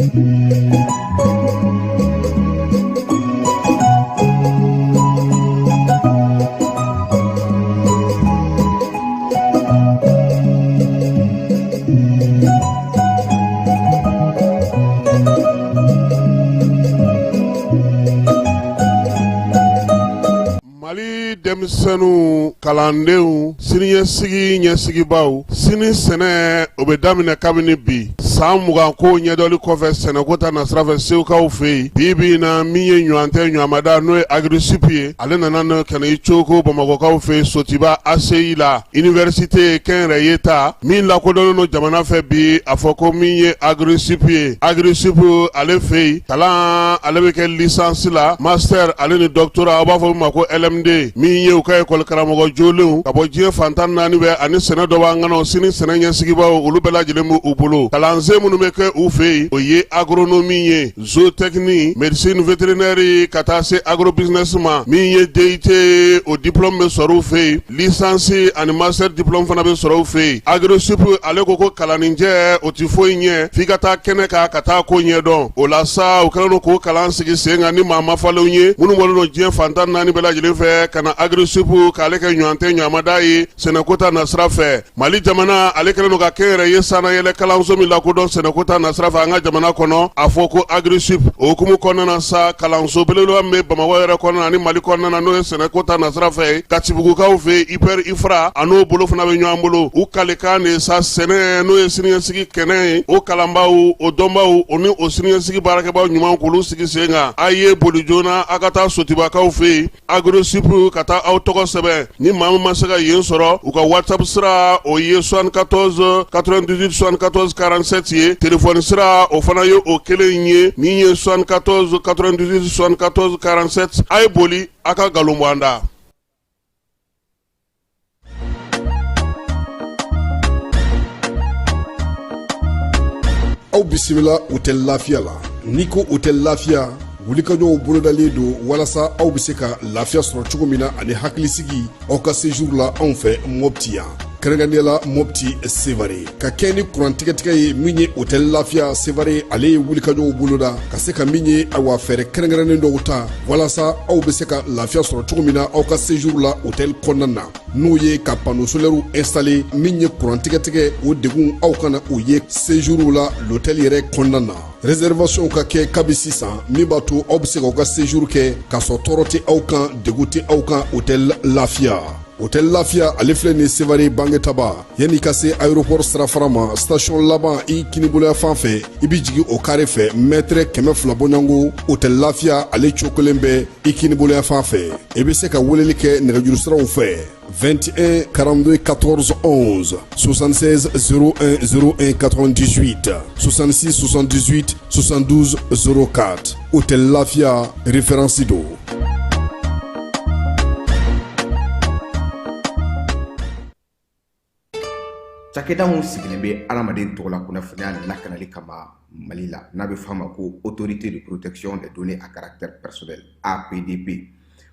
Mali denmisɛnninw kalandenw siniɲɛsigi ɲɛsigibaw sini sɛnɛ o bɛ daminɛ kabini bi san 20 ko ɲɛdɔnli kɔfɛ sɛnɛko ta nasira fɛ segukaw fɛ yen bi bi in na min ye ɲɔgɔn tɛ ɲɔgɔnmada n'o ye Agri-Sup ye ale nana n'o ka na i coko bamakɔkaw fɛ yen sotiba ACI la université kɛnyɛrɛye ta min lakodɔnnen don jamana fɛ bi a fɔ ko min ye Agri-Sup ye Agri-Sup ale fɛ yen kalan ale bɛ kɛ licence la master ale ni doctorat aw b'a fɔ min ma ko LMD min ye u ka ekɔli karamɔgɔ jolenw ka bɔ diɲɛ fan 14 bɛɛ ani sɛnɛ dɔ b'an kɔnɔ sini sɛnɛ ɲɛsigibaw olu bɛɛ lajɛlen b'u u bolo kalansen minnu bɛ kɛ u fɛ yen o ye agronomie ye zootechnie médecine vétérinaire ka taa se agrobusiness ma min ye DUT o diplôme bɛ sɔrɔ u fɛ yen licence ani master diplôme fana bɛ sɔrɔ u fɛ yen Agri-Sup ale ko ko kalanninjɛ o tɛ foyi ɲɛ f'i ka taa kɛnɛ kan ka taa ko ɲɛdɔn o la sa u kɛlen don k'o kalan sigi sen kan ni maa mafalenw ye minnu bɔlen don diɲɛ fan 14 bɛɛ lajɛlen fɛ ka na Agri-Sup k'ale kɛ ɲɔgɔn tɛ ɲɔgɔnmada ye sɛnɛko ta nasira fɛ Mali jamana ale kɛlen don ka kɛnyɛrɛye sannayɛlɛ kalanso min lakodɔn sɛnɛko ta nasira fɛ an ka jamana kɔnɔ a fɔ ko Agri-Sup o hukumu kɔnɔna na sa kalanso belebeleba min bɛ Bamakɔ yɛrɛ kɔnɔna ani Mali kɔnɔna na n'o ye sɛnɛko ta nasira fɛ Katibugukaw fɛ IPR IFRA a n'o bolo fana bɛ ɲɔgɔn bolo u kalikan de sa sɛnɛ n'o ye siniɲɛsigi kɛnɛ ye o kalanbaaw o dɔnbaaw o ni o siniɲɛsigi baarakɛbaaw ɲuman k'olu sigi sen kan a ye boli joona a ka taa Sotibakaw fɛ yen Agri-Sup ka taa aw tɔgɔ sɛbɛn ni maa min ma se ka yen sɔrɔ u ka WhatsApp sira o ye 74 98 74 47 ye téléphone sira o fana ye o kelen ye min ye 74 98 74 47 a ye boli a ka nkalon bɔ an da. Aw bisimila hôtel Lafiya la n'i ko hôtel Lafiya wulikajɔw bolodalen don walasa aw bɛ se ka lafiya sɔrɔ cogo min na ani hakilisigi aw ka séjour la anw fɛ Mopti yan kɛrɛnkɛrɛnnenya la Mopti Sevare ka kɛ ni kurantigɛtigɛ ye min ye hôtel Lafiya Sevare ale ye wulikajɔw boloda ka se ka min ye awa fɛɛrɛ kɛrɛnkɛrɛnnen dɔw ta walasa aw bɛ se ka lafiya sɔrɔ cogo min na aw ka séjour la hôtel kɔnɔna na n'o ye ka panneau solaire installer min ye kuran tigɛtigɛ o degun aw kana o ye séjour la l'hôtel yɛrɛ kɔnɔna na réservation ka kɛ kabi sisan min b'a to aw bɛ se k'aw ka séjour kɛ k'a sɔrɔ tɔɔrɔ tɛ aw kan degun tɛ aw kan hôtel Lafiya hôtel Lafiya ale filɛ nin Sevare Bangetaba yanni ka se aéroport sirafara ma station laban i kiniboloya fan fɛ i bɛ jigin o kare fɛ mɛtɛrɛ 200 bɔɲɔgɔnko hôtel Lafiya ale cokolen bɛ i kiniboloya fan fɛ i bɛ se ka weleli kɛ nɛgɛjuru siraw fɛ 21 42 14 11 76 01 01 98 66 78 72 04 Hôtel Lafia référence don. Cakɛda min sigilen bɛ adamaden tɔgɔla kunnafoniya lakanali kama Mali la n'a bɛ f'a ma ko autorité de protection des données à caractère personnel APDP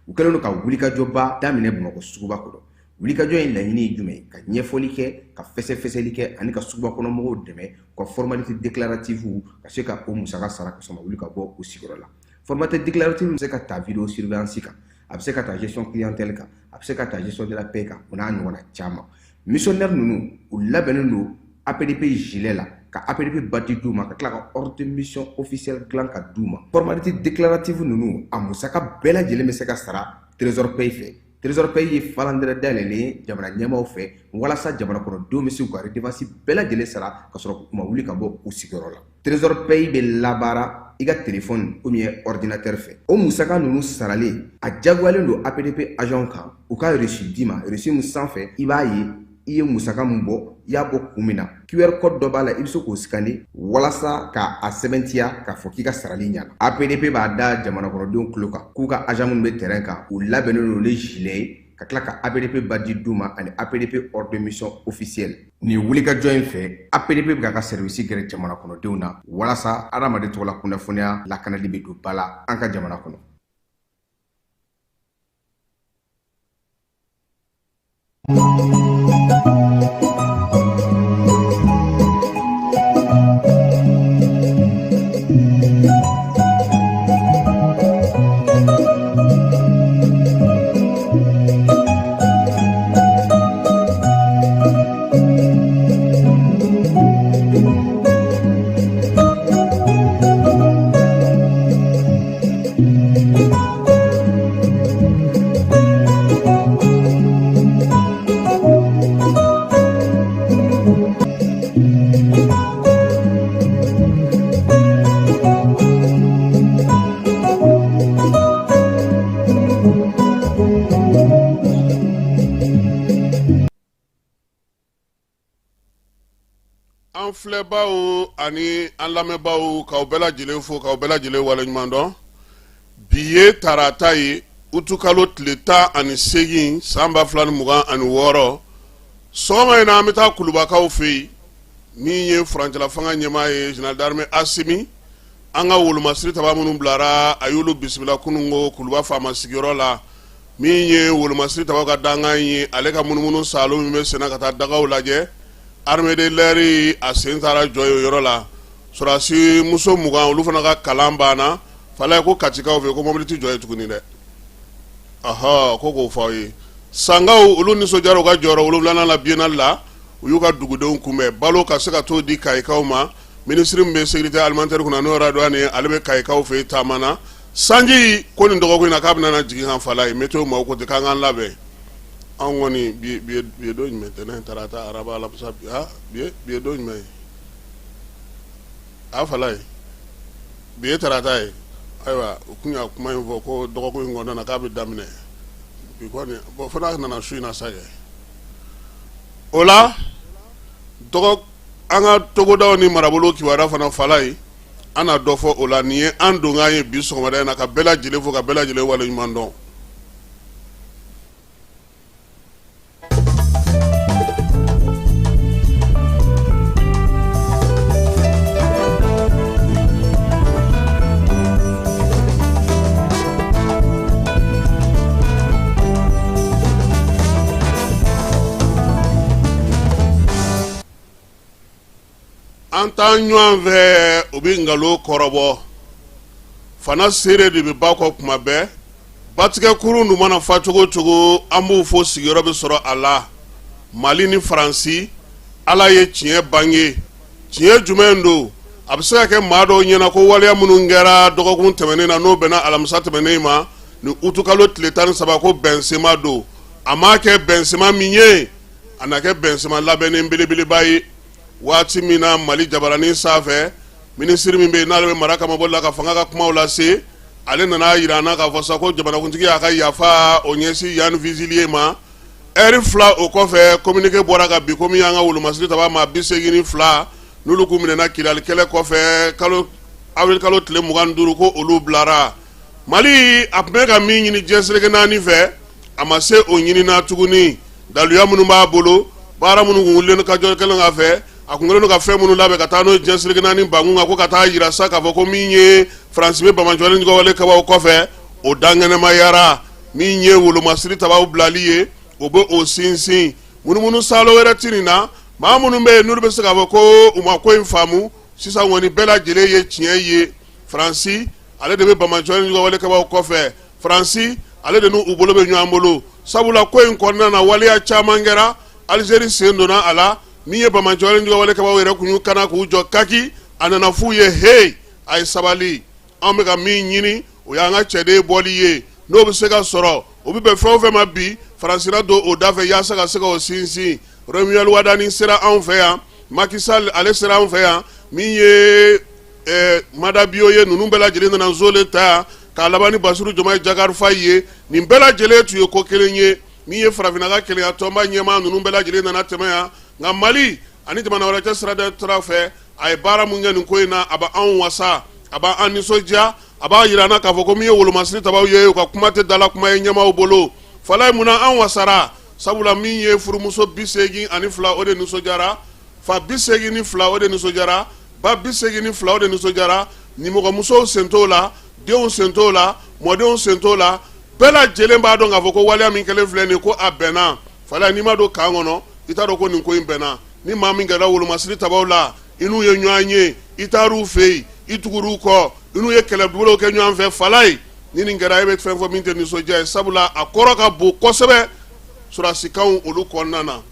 u kɛlen don ka wulikajɔba daminɛ Bamakɔ suguba kɔnɔ wulikajɔ in laɲini ye jumɛn ka ɲɛfɔli kɛ ka fɛsɛfɛsɛli kɛ ani ka suguba kɔnɔ mɔgɔw dɛmɛ u ka formalité déclarative ka se ka o musaka sara ka sɔrɔ ma wuli ka bɔ u sigiyɔrɔ la formalité déclarative bɛ se ka ta vidéo surveillance kan a bɛ se ka ta gestion clientèle kan a bɛ se ka ta gestion de la paie kan o n'a ɲɔgɔnna caman missionnaire ninnu u labɛnnen don APDP gilet la ka APDP badge d'u ma ka tila ka ordre de mission officielle dilan ka d'u ma formalité déclarative ninnu a musaka bɛɛ lajɛlen bɛ se ka sara trésor paye fɛ trésor paye ye falandɛrɛ dayɛlɛlen ye jamana ɲɛmaaw fɛ walasa jamana kɔnɔdenw bɛ se k'u ka redevance bɛɛ lajɛlen sara ka sɔrɔ u ma wuli ka bɔ u sigiyɔrɔ la Trésor paye bɛ labaara i ka téléphone ou bien ordinateur fɛ o musaka ninnu saralen a jagoyalen don APDP agent kan u ka reçu d'i ma reçu min sanfɛ i b'a ye i ye musaka min bɔ i y'a bɔ kun min na QR code dɔ b'a la i bɛ se k'o scanner walasa ka a sɛbɛntiya k'a fɔ k'i ka sarali ɲana APDP b'a da jamana kɔnɔdenw tulo kan k'u ka agent minnu bɛ terrain kan u labɛnnen don ni gilet ye ka tila ka APDP badge d'u ma ani APDP ordre de mission officielle Nin wulikajɔ in fɛ APDP bɛ k'a ka service gɛrɛ jamana kɔnɔdenw na walasa adamaden tɔgɔla kunnafoniya lakanali bɛ don ba la an ka jamana kɔnɔ. An filɛbaw ani an lamɛnbaaw, k'aw bɛɛ lajɛlen fo, k'aw bɛɛ lajɛlen waleɲuman dɔn. Bi ye tarata ye, utukalo tile 18 san 2026. Sɔgɔma in na, an bɛ taa kulubakaw fɛ yen. Min ye furancɛla fanga ɲɛmaa ye, général d'armée Asimi, an ka wolomasiri taba minnu bilara, a y'olu bisimila kunun ko kuluba faama sigiyɔrɔ la. Min ye wolomasiri taba ka dankan ye, ale ka munumunu saalo min bɛ senna ka taa dagaw lajɛ, armée de l'air, a sen taara jɔ o yɔrɔ la. Sɔrɔdasi muso 20, olu fana ka kalan banna. Falaye ko katikaw fɛ ko mobili tɛ jɔ yen tuguni dɛ. Ɔhɔ, ko k'o fɔ aw ye. Sankaw, olu nisɔndiyara u ka jɔyɔrɔ wolonwulanan la biennale la. U y'u ka dugudenw kunbɛn, balo ka se ka t'o di kayikaw ma. Minisiri min bɛ sécurité alimentaire kunna, n'o ye Radouane ye, ale bɛ kayikaw fɛ yen taama na. Sanji ko nin dɔgɔkun in na k'a bɛna jigin kan. Falaye, météo maaw ko ten k'an k'an labɛn. Anw kɔni, bi ye don jumɛn? Tɛnɛn, tarata, araba, alamisa, bi ye don jumɛn ye? A Falaye, bi ye tarata ye. Ayiwa, u tun y'a kuma in fɔ ko dɔgɔkun in kɔnɔna na k'a bɛ daminɛ bi kɔni. Bon, fo n'a nana su in na sa kɛ. O la dɔgɔ, an ka togodaw ni marabolo kibaruya fana, Falaye, an na dɔ fɔ o la. Nin ye an donkan ye bi sɔgɔmada in na, ka bɛɛ lajɛlen fo, ka bɛɛ lajɛlen waleɲuman dɔn. An taa ɲɔgɔn fɛ, u bɛ nkalon kɔrɔbɔ fana. Seere de bɛ ba kɔ kuma bɛɛ. Batigɛ kurun dun mana fa cogo cogo, an b'u fo, sigiyɔrɔ bɛ sɔrɔ a la. Mali ni Faransi, Ala ye tiɲɛ bange. Tiɲɛ jumɛn don? A bɛ se ka kɛ maa dɔw ɲɛna ko waleya minnu kɛra dɔgɔkun tɛmɛnen na, n'o bɛnna alamisa tɛmɛnen ma, ni utukalo tile 13, ko bɛnsema don. A m'a kɛ bɛnsema min ye, a na kɛ bɛnsema labɛnnen belebeleba ye. Waati min na Mali jabaranin sanfɛ, minisiri min bɛ yen n'ale bɛ mara kamabɔ la ka fanga ka kumaw lase, ale nana jira an na k'a fɔ sa ko jamanakuntigi y'a ka yafa o ɲɛsin Yann Vezilier ma. Ɛri 2 o kɔfɛ, communiqué bɔra ka bin ko min y'an ka wolomasiri taba maa 82, n'olu kun minɛna Kidali kɛlɛ kɔfɛ kalo avril kalo tile 25, ko olu bilara. Mali, a tun bɛ ka min ɲini diɲɛ seleke naani fɛ, a ma se o ɲinina tuguni. Daluya minnu b'a bolo, baara minnu kun wulilen ka jɔ kɛlen ka fɛ, a kun kɛlen don ka fɛn minnu labɛn ka taa n'o ye diɲɛ seleke naani bankun kan, ko ka taa jira sa k'a fɔ ko min ye Faransi bɛ banbaanciwale juguwale kɛbaaw kɔfɛ, o dankɛnɛmayara. Min ye wolomasiri tabaw bilali ye, o bɛ o sinsin. Munumunu saalo wɛrɛ tɛ nin na. Maa minnu bɛ yen n'olu bɛ se k'a fɔ ko u ma ko in faamu, sisan kɔni bɛɛ lajɛlen ye tiɲɛ ye. Faransi, ale de bɛ banbaanciwale juguwale kɛbaaw kɔfɛ. Faransi, ale de n'u bolo bɛ ɲɔgɔn bolo, sabula ko in kɔnɔna na, waleya caman kɛra. Alizeri sen donna a la. Min ye banbaanciwale juguwale kɛbaaw yɛrɛ kun y'u kana k'u jɔ kaki, a nana f'u ye: he, a ye sabali, an bɛ ka min ɲini, o y'an ka cɛden bɔli ye. N'o bɛ se ka sɔrɔ, o bɛ bɛn fɛn o fɛn ma bi, Faransi na don o da fɛ yaasa ka se ka o sinsin. Romuald Wadani sera anw fɛ yan, Macky Sall, ale sera anw fɛ yan, min ye Maada Bio ye, ninnu bɛɛ lajɛlen nana zole ta yan, k'a laban ni Basiru Jomayi Jakari Fayi ye. Nin bɛɛ lajɛlen tun ye ko kelen ye. Min ye farafinna ka kelenya tɔnba ɲɛmaa, ninnu bɛɛ lajɛlen nana tɛmɛ yan. Nka Mali ani jamana wɛrɛ cɛ sira fɛ, a ye baara min kɛ nin ko in na, a bɛ anw wasa, a b'an nisɔndiya, a b'a jira an na k'a fɔ ko min ye wolomasiri tabaw ye, u ka kuma tɛ dala kuma ye ɲɛmaaw bolo. Falaye, munna an wasara? Sabula min ye furumuso 82, o de nisɔndiyara. Fa 82, o de nisɔndiyara. Ba 82, o de nisɔndiyara. Nimɔgɔmusow sen t'o la, denw sen t'o la, mɔdenw sen t'o la. Bɛɛ lajɛlen b'a dɔn k'a fɔ ko waleya min kɛlen filɛ nin ye, ko a bɛnna. Falaye, n'i ma don camp kɔnɔ, i t'a dɔn ko nin ko in bɛnna. Ni maa min gɛrɛla wolomasiri tabaw la, i n'u ye ɲɔgɔn ye, i taar'u fɛ yen, i tugur'u kɔ, i n'u ye kɛlɛbolow kɛ ɲɔgɔn fɛ, Falaye, ni nin kɛra, e bɛ fɛn fɔ min tɛ nisɔndiya ye, sabula a kɔrɔ ka bon kosɛbɛ sɔrɔdasikanw olu kɔnɔna na.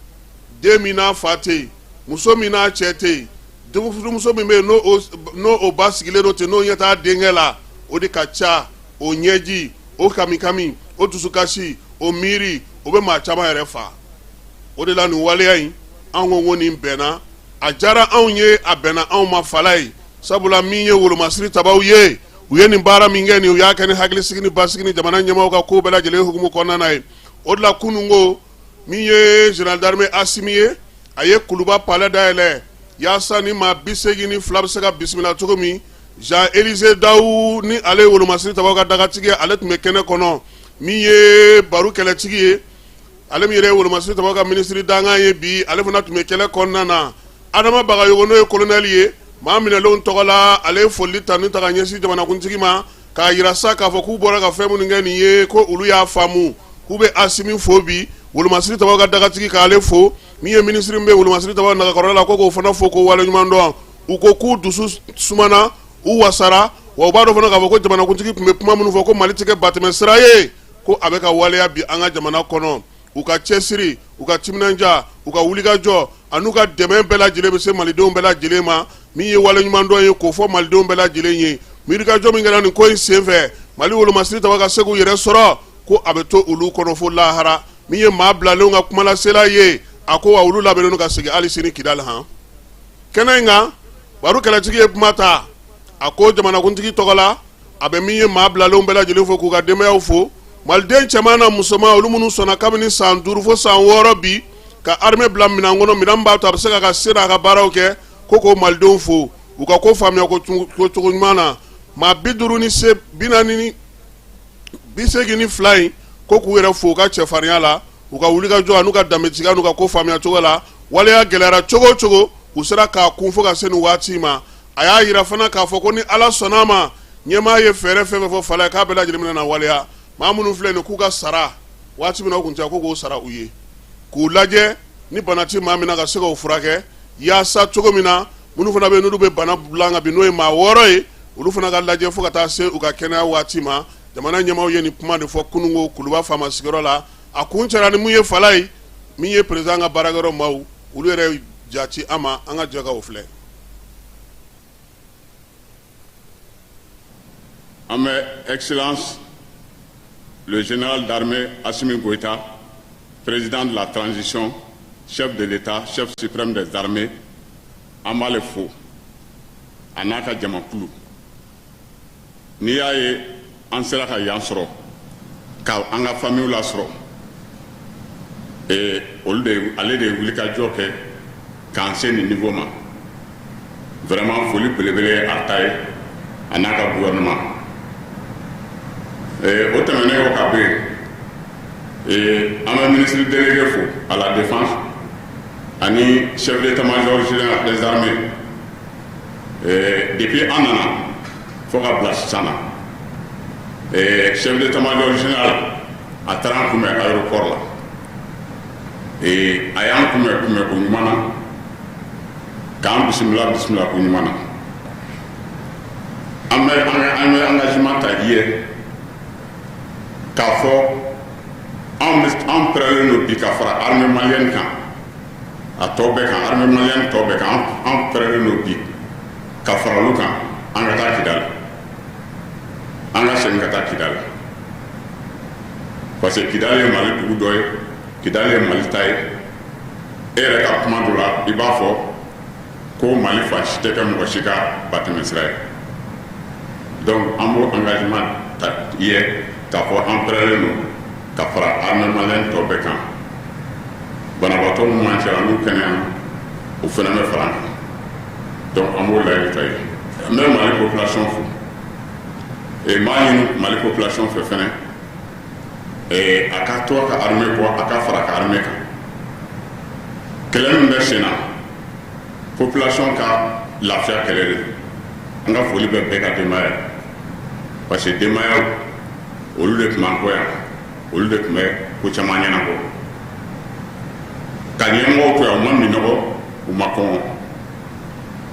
Den min n'a fa tɛ yen, muso min n'a cɛ tɛ yen, furumuso min bɛ yen n'o o ba sigilen don ten, n'o ɲɛ t'a denkɛ la, o de ka ca. O ɲɛji, o kamikami, o dusukasi, o miiri, o bɛ maa caman yɛrɛ fa. O de la nin waleya in, an ko ko nin bɛnna, a diyara anw ye, a bɛnna anw ma. Falaye, sabula min ye wolomasiri tabaw ye, u ye nin baara min kɛ nin, u y'a kɛ ni hakilisigi ni basigi ni jamana ɲɛmaaw ka ko bɛɛ lajɛlen hukumu kɔnɔna na ye. O de la kunun ko min ye général d'armée Asimi ye, a ye Kuluba palais dayɛlɛ. yaasa ni maa 82 bɛ se ka bisimila cogo min. Jean Élisée Daou ni ale ye wolomasiri tabaw ka dagatigi ye, ale tun bɛ kɛnɛ kɔnɔ. Min ye Baru kɛlɛtigi ye, ale min yɛrɛ ye wolomasiri tabaw ka minisiri dankan ye bi, ale fana tun bɛ kɛlɛ kɔnɔna na. Adama Bagayogo, n'o ye kolonɛli ye maa minɛlenw tɔgɔ la, ale ye foli tanu ta ka ɲɛsin jamanakuntigi ma, k'a yira sa k'a fɔ k'u bɔra ka fɛn minnu kɛ nin ye, ko olu y'a faamu k'u bɛ Asimi fo bi, wolomasiri tabaw ka dagatigi k'ale fo, min ye minisiri min bɛ wolomasiri tabaw nagakɔrɔla la, ko k'o fana fo k'o waleɲuman dɔn. U ko k'u dusu sumana, u wasara, wa u b'a dɔn fana k'a fɔ ko jamanakuntigi tun bɛ kuma minnu fɔ ko Mali tɛ kɛ batɛmɛ sira ye, ko a bɛ ka waleya bi an ka jamana kɔnɔ. U ka cɛsiri, u ka timinandiya, u ka wulikajɔ an'u ka dɛmɛ bɛɛ lajɛlen bɛ se malidenw bɛɛ lajɛlen ma. Min ye waleɲumandɔn ye k'o fɔ malidenw bɛɛ lajɛlen ye, wulikajɔ min kɛra nin ko in senfɛ, Mali wolomasiri tabaw ka se k'u yɛrɛ sɔrɔ, ko a bɛ to olu kɔnɔ fo lahara. Min ye maa bilalenw ka kumalasela ye, a ko wa olu labɛnnen don ka segin hali sini Kidali. Han, kɛnɛ in kan, Baru kɛlɛtigi ye kuma ta. A ko jamanakuntigi tɔgɔ la, a bɛ min ye maa bilalenw bɛɛ lajɛlen fo, k'u ka denbayaw fo, maliden cɛman na musoman, olu minnu sɔnna kabini san 5 fo san 6 bi ka armée bila minɛn kɔnɔ, minɛn b'a to a bɛ se ka se n'a ka baaraw kɛ, ko k'o malidenw fo u ka ko faamuya ko cogo ɲuman na. Maa 50 ni se 40 ni 82 in, ko k'u yɛrɛ fo u ka cɛfarinya la, u ka wulikajɔ an'u ka danbetigiya n'u ka ko faamuya cogo la. Waleya gɛlɛyara cogo o cogo, u sera k'a kun fo ka se nin waati ma. A y'a yira fana k'a fɔ ko ni Ala sɔnna a ma, ɲɛmaa ye fɛɛrɛ fɛn fɛn fɔ fala ye, k'a bɛɛ lajɛlen bɛna na waleya. Maa minnu filɛ nin k'u ka sara waati min na, o kun tɛ ko k'o sara u ye, k'u lajɛ ni bana tɛ maa min na, ka se k'o furakɛ, yaasa cogo min na minnu fana bɛ yen n'olu bɛ bana bila kan bi, n'o ye maa 6 ye, olu fana ka lajɛ fo ka taa se u ka kɛnɛya waati ma. Jamana ɲɛmaaw ye nin kuma de fɔ kununko Kuluba faama sigiyɔrɔ la. A kuncɛra ni mun ye fala ye, min ye président ka baarakɛyɔrɔ maaw, olu yɛrɛ jati an ma, an ka jɛ ka o filɛ. An bɛ Excellence le général d'armée Assimi Goïta, président de la transition, chef de l'État, chef suprême des armées, an b'ale fo a n'a ka jamakulu. N'i y'a ye an sera ka yan sɔrɔ, ka an ka famille lasɔrɔ, ee olu de, ale de ye wulikajɔ kɛ k'an se nin niveau ma. Vraiment, foli belebele ye a ta ye, a n'a ka gouvernement. O tɛmɛnen kɔ ka bɔ yen, an bɛ ministre délégué fo à la défense ani chef d'état-major général des armées. Depuis an nana fo ka bila sisan na, chef d'état-major général a taara an kunbɛn aéroport la. A y'an kunbɛn kunbɛn ko ɲuman na, k'an bisimila bisimila ko ɲuman na. An bɛ engagement ta i ye k'a fɔ an bɛ an pɛrɛlen don bi ka fara armée malienne kan, a tɔ bɛɛ kan, armée malienne tɔ bɛɛ kan. An pɛrɛlen don bi ka fara olu kan, an ka taa Kidali, an ka segin ka taa Kidali, parce que Kidali ye Mali dugu dɔ ye, Kidali ye Mali ta ye. E yɛrɛ ka kuma dɔ la, i b'a fɔ ko Mali fan si tɛ kɛ mɔgɔ si ka batɛmɛsira ye. Donc an b'o engagement ta i ye k'a fɔ an pɛrɛlen don ka fara armée malienne tɔ bɛɛ kan. Banabaatɔ minnu m'an cɛla, n'u kɛnɛyana, o fana bɛ fara an kan. Donc an b'o layidu ta ye. N bɛ Mali population fo et n b'a ɲini Mali population fɛ fɛnɛ, a ka to a ka armée kɔ, a ka fara a ka armée kan. Kɛlɛ min bɛ sen na, population ka lafiya kɛlɛ de don. An ka foli bɛ bɛɛ ka denbaya ye, parce que denbayaw, olu de tun b'an kɔ yan, olu de tun bɛ ko caman ɲɛnabɔ ka ɲɛmɔgɔw to yan. U ma minɔgɔ, u ma kɔngɔ,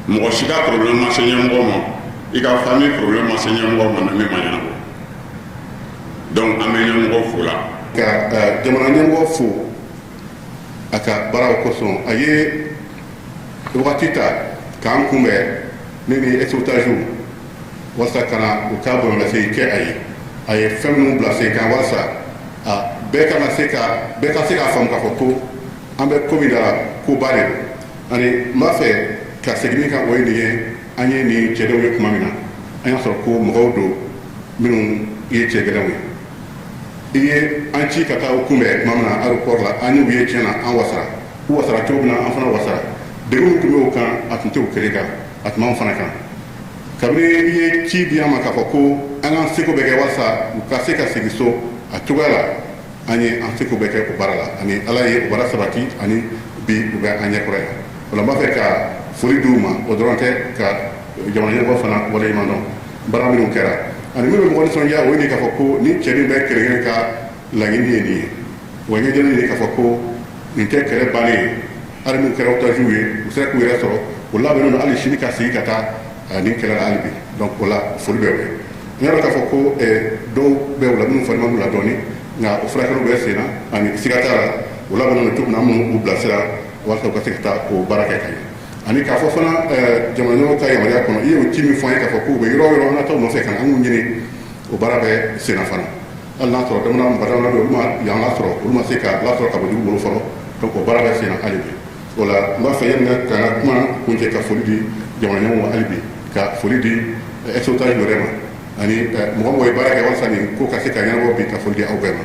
mɔgɔ si ka problème ma se ɲɛmɔgɔ ma, i ka famille problème ma se ɲɛmɔgɔ ma min ma ɲɛnabɔ. Donc an bɛ ɲɛmɔgɔw fo la. Ka jamana ɲɛmɔgɔ fo a ka baaraw kosɔn. A ye wagati ta k'an kunbɛn, ne ni ex-otage, walasa ka na u ka bonyamasegin kɛ a ye. A ye fɛn minnu bila sen kan walasa a bɛɛ kana se ka bɛɛ ka se k'a faamu k'a fɔ ko an bɛ ko min da la, koba de don. Ani n b'a fɛ ka segin min kan, o ye nin ye: an ye nin cɛdenw ye tuma min na, an y'a sɔrɔ ko mɔgɔw don minnu ye cɛ gɛlɛnw ye. I ye an ci ka taa u kunbɛn tuma min na aéroport la, an y'u ye, tiɲɛ na, an wasara. U wasara cogo min na, an fana wasara. Degun tun bɛ o kan, a tun tɛ o kelen kan, a tun b'anw fana kan. Kabini i ye ci di an ma k'a fɔ ko an k'an seko bɛɛ kɛ walasa u ka se ka segin so a cogoya la, an ye an seko bɛɛ kɛ o baara la, ani Ala ye o baara sabati, ani bi u bɛ an ɲɛkɔrɔ yan. O la n b'a fɛ ka foli di u ma. O dɔrɔn tɛ, ka jamana ɲɛmɔgɔ fana waleɲuman dɔn baara minnu kɛra. Ani min bɛ mɔgɔ nisɔndiya, o ye nin k'a fɔ ko ni cɛ min bɛɛ kelen kelen ka laɲini ye nin ye, wa ɲɛjɛlen ye k'a fɔ ko nin tɛ kɛlɛ bannen ye. Hali n'u kɛra otaziw ye, u sera k'u yɛrɛ sɔrɔ, o labɛnnen don hali sini ka segin ka taa nin kɛlɛ la hali bi. Donc o la foli bɛ u ye. N y'a dɔn k'a fɔ ko dɔw bɛ u la minnu fari man d'u la dɔɔnin, nka o furakɛliw bɛ sen na, ani siga t'a la o labɛnnen don cogo min na, an b'u bilasira walasa u ka se ka taa o baara kɛ ka ɲɛ. Ani k'a fɔ fana, jamana ɲɛmɔgɔw ka yamaruya kɔnɔ, i y'o ci min fɔ an ye k'a fɔ k'u bɛ yɔrɔ o yɔrɔ, an ka taa u nɔfɛ ka na an k'u ɲini, o baara bɛ sen na fana. Hali n'a sɔrɔ jamana mɔgɔ dama bɛ olu ma yan lasɔrɔ, olu ma se ka lasɔrɔ ka bɔ jugu bolo fɔlɔ. Donc o baara bɛ sen na hali bi. O la n b'a fɛ yanni ka n ka kuma kuncɛ, ka foli di jamana ɲɛmɔgɔw ma hali bi, ka foli di ex-otage yɛrɛ ma, ani mɔgɔ mɔgɔ ye baara kɛ walasa nin ko ka se ka ɲɛnabɔ bi, ka foli di aw bɛɛ ma.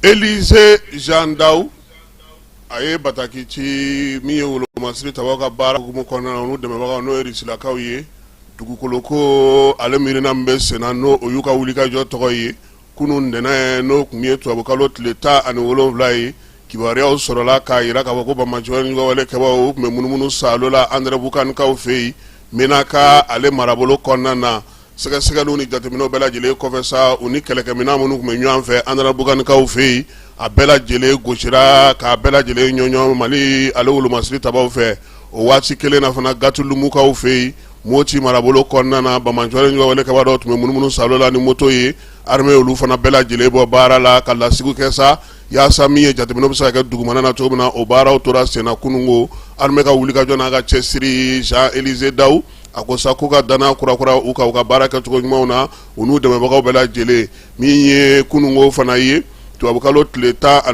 Elize Jean Daw a ye bataki ci min ye wolomasiri tabaw ka baara hukumu kɔnɔna na, olu dɛmɛbagaw n'o ye Risilakaw ye. Dugukolo ko ale miirina min bɛ senna, n'o o y'u ka wulikajɔ tɔgɔ ye, kunun ntɛnɛn, n'o tun ye tubabukalo tile 17 ye, kibaruyaw sɔrɔla k'a jira k'a fɔ ko banbaanci wale kɛbaaw u tun bɛ munumunu saalo la Andɛrɛbukanikaw fɛ yen Menaka ale marabolo kɔnɔna na. Sɛgɛsɛgɛliw ni jateminɛw bɛɛ lajɛlen kɔfɛ sa, u ni kɛlɛkɛminɛn minnu tun bɛ ɲɔgɔn fɛ Andɛrɛbukanikaw fɛ yen, a bɛɛ lajɛlen gosira k'a bɛɛ lajɛlen ɲɔɲɔ Mali ale wolomasiri tabaw fɛ. O waati kelen na fana, Gatulumukaw fɛ yen Moti marabolo kɔnɔna na, banbaanci wale kɛbaa dɔw tun bɛ munumunu saalo la ni moto ye. Armée olu fana bɛɛ lajɛlen bɔ baara la ka lasigi kɛ sa yaasa min ye jateminɛ bɛ se ka kɛ dugumana na cogo min na. O baaraw tora senna kununko. Armée ka wulikajɔ n'a ka cɛsiri, Jean Elize Daw a ko sa k'u ka danaya kurakura u kan u ka baara kɛcogo ɲumanw na, u n'u dɛmɛbagaw bɛɛ lajɛlen. Min ye kununko fana ye, tubabukalo tile 17,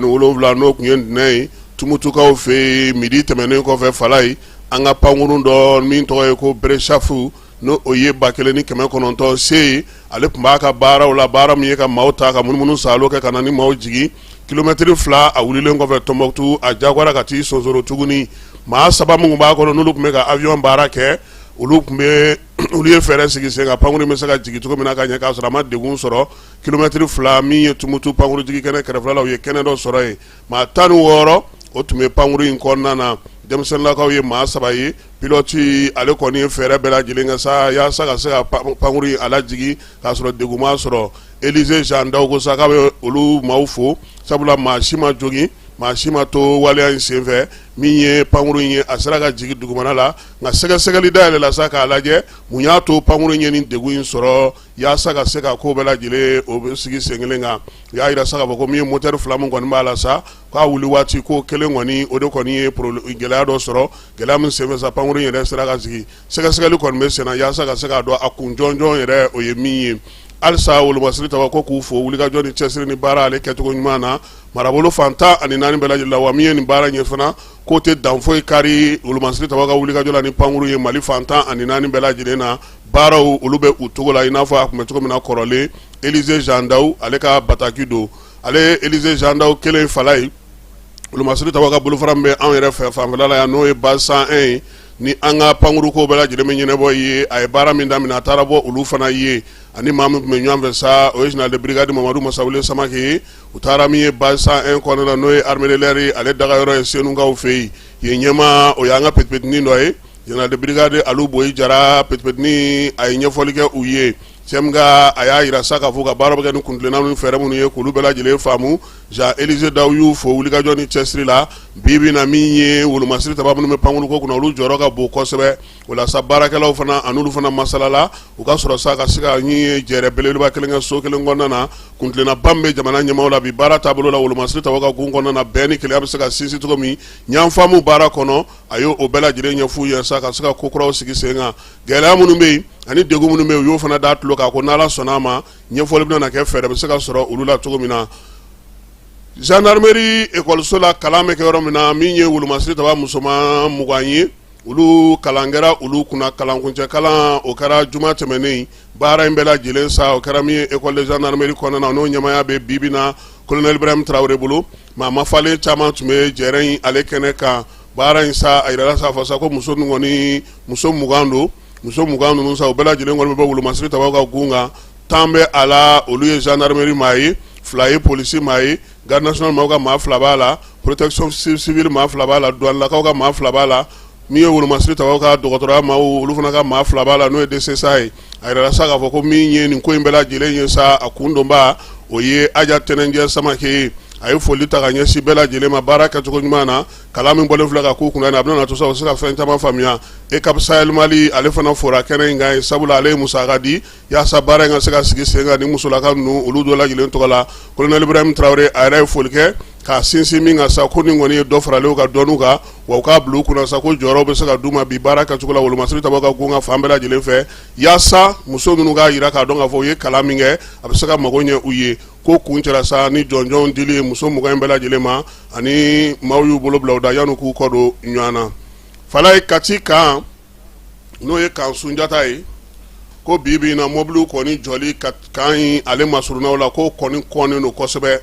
n'o tun ye ntɛnɛn ye, Tumutukaw fɛ yen midi tɛmɛnen kɔfɛ, Falayi, an ka pankurun dɔ min tɔgɔ ye ko Beresafu, n'o o ye 1900 se ye, ale tun b'a ka baaraw la, baara min ye ka maaw ta ka munumunu saalo kɛ ka na ni maaw jigin. Kilomɛtiri 2 a wulilen kɔfɛ Tɔnbɔkutu, a jagoyara ka t'i sonsoro tuguni. Maa saba minnu b'a kɔnɔ, n'olu tun bɛ ka avion baara kɛ, olu tun bɛ olu ye fɛɛrɛ sigi sen kan pankurun bɛ se ka jigin cogo min na ka ɲɛ k'a sɔrɔ a ma degun sɔrɔ. Kilomɛtiri 2 min ye Tumutu pankurun jigin kɛnɛ kɛrɛfɛla la, u ye kɛnɛ dɔ sɔrɔ yen. Maa 16 o tun bɛ pankurun in kɔnɔna na. Denmisɛnninlakaw ye maa saba ye. Pilote ale kɔni ye fɛɛrɛ bɛɛ lajɛlen kɛ sa yaasa ka se ka pankurun in a lajigin k'a sɔrɔ degun ma sɔrɔ. Elize Jean Daw ko sa k'a bɛ olu maaw fo, sabula maa si ma jogin, maa si ma to waleya in senfɛ. Min ye pankurun in ye, a sera ka jigin dugumana la, nka sɛgɛsɛgɛli dayɛlɛla sa k'a lajɛ mun y'a to pankurun in ye nin degun in sɔrɔ, yaasa ka se ka ko bɛɛ lajɛlen o bɛ sigi sen kelen kan. U y'a jira sa k'a fɔ ko min ye moteur fila min kɔni b'a la sa, k'a wuli waati ko kelen kɔni o de kɔni ye gɛlɛya dɔ sɔrɔ. Gɛlɛya min senfɛ sa, pankurun yɛrɛ sera ka jigin. Sɛgɛsɛgɛli kɔni bɛ senna yaasa ka se k'a dɔn a kun jɔnjɔn yɛrɛ o ye min ye. Halisa wolomasiri taba ko k'u fo wulikajɔ ni cɛsiri ni baara ale kɛcogo ɲuman na marabolo fan 14 bɛɛ lajɛlen la. Wa min ye nin baara ɲɛ fana, k'o tɛ dan foyi kari wolomasiri taba ka wulikajɔ la ni pankurun ye Mali fan 14 bɛɛ lajɛlen na. Baaraw olu bɛ u cogo la i n'a fɔ a tun bɛ cogo min na kɔrɔlen. Elize Jean Daw ale ka bataki don. Ale Elize Jean Daw kelen Falayi, wolomasiri taba ka bolofara min bɛ anw yɛrɛ fɛ fanfɛla la yan, n'o ye base 101 ye, ni an ka pankuruko bɛɛ lajɛlen bɛ ɲɛnabɔ ye, a ye baara min daminɛ, a taara bɔ olu fana ye. Ani maa min tun bɛ ɲɔgɔn fɛ sa, o ye général de brigade Mamadu Masawule Samake ye. U taara min ye base 101 kɔnɔna na, n'o ye armée de l'air ye, ale dagayɔrɔ ye Senukaw fɛ yen. Yen ɲɛmaa, o y'an ka petit-petitnin dɔ ye, général de brigade Alu Boyi Jara. Petit-petitnin a ye ɲɛfɔli kɛ u ye cɛ a y'a jira sa k'a fɔ ka baara bɛ kɛ ni kuntilenna ni fɛɛrɛ minnu ye, k'olu bɛɛ lajɛlen faamu. Jean Elize Daw y'u fo wulikajɔ ni cɛsiri la. Bi bi na, min ye wolomasiri taba minnu bɛ pankuruko kunna, olu jɔyɔrɔ ka bon kosɛbɛ. O la sa, baarakɛlaw fana an'olu fana masalala, u ka sɔrɔ sa ka se ka ɲi jɛrɛ belebeleba kelen kɛ so kelen kɔnɔna na. Kuntilennaba min bɛ jamana ɲɛmaaw la bi baara taabolo la, wolomasiri taba ka gun kɔnɔna na, bɛn ni kelenya bɛ se ka sinsin cogo min ɲanfaamu baara kɔnɔ, a y'o bɛɛ lajɛlen ɲɛf'u ye sa ka se ka ko kuraw sigi sen kan. Gɛlɛya minnu bɛ yen ani degun minnu bɛ yen, u y'o fana da tulo kan, ko n'Ala sɔnna a ma, ɲɛfɔli bɛna na kɛ, fɛɛrɛ bɛ se ka sɔrɔ olu la cogo min na. Gendarmerie ekɔliso la, kalan bɛ kɛ yɔrɔ min na, min ye wolomasiri taba musoman 20 ye, olu kalan kɛra olu kunna. Kalankuncɛ kalan, o kɛra juma tɛmɛnen. Baara in bɛɛ lajɛlen sa, o kɛra min ye école de gendarmerie kɔnɔna na, n'o ɲɛmaaya bɛ bi bi na colonel Ibrahim Traoré bolo. Maa mafalen caman tun bɛ jɛrɛ in ale kɛnɛ kan. Baara in sa, a yirala sa fɔ sa ko muso ninnu kɔni, muso 20 don. Muso 20 ninnu sa, u bɛɛ lajɛlen kɔni bɛ bɔ wolomasiri tabaw ka gun kan. 10 bɛ a la, olu ye gendarmerie maa ye, 2 ye polisi maa ye, garde nationale maaw ka maa 2 b'a la, protection civile maa 2 b'a la, douanelakaw ka maa 2 b'a la, min ye wolomasiri tabaw ka dɔgɔtɔrɔya maaw, olu fana ka maa 2 b'a la, n'o ye DCSA ye. A yirala sa k'a fɔ ko min ye nin ko in bɛɛ lajɛlen ye sa, a kundonba o ye Aja Tɛnɛnjɛ Samake ye. A ye foli ta ka ɲɛsin bɛɛ lajɛlen ma baara kɛcogo ɲuman na. Kalan min bɔlen filɛ ka k'u kunna, a bɛna to sa u se ka fɛn caman faamuya. EUCAP Sahel Mali, ale fana fora kɛnɛ in kan, sabula ale ye musaka di yaasa baara in ka se ka sigi sen kan ni musolaka ninnu, olu dɔ lajɛlen tɔgɔ la. Colonel Ibrahim Traoré, a yɛrɛ ye foli kɛ k'a sinsin min kan sa, ko nin kɔni ye dɔ faralen ka dɔnniw kan, wa u k'a bila u kunna sa ko jɔyɔrɔ bɛ se ka d'u ma bi baara kɛcogo la wolomasiri tabaw ka gun kan fan bɛɛ lajɛlen fɛ, yaasa muso ninnu k'a jira k'a dɔn k'a fɔ u ye kalan min kɛ, a bɛ se ka mago ɲɛ u ye. Ko kuncɛra sa ni jɔnjɔnw dili ye muso 20 in bɛɛ lajɛlen ma, ani maaw y'u bolo bila u da yanni k'u kɔ don ɲɔgɔn na. Falaye, Kati kan, n'o ye kan Sunjata ye, ko bi bi in na, mɔbiliw kɔni jɔli ka kan in ale masurunnaw la, ko kɔni kɔnnen don kosɛbɛ.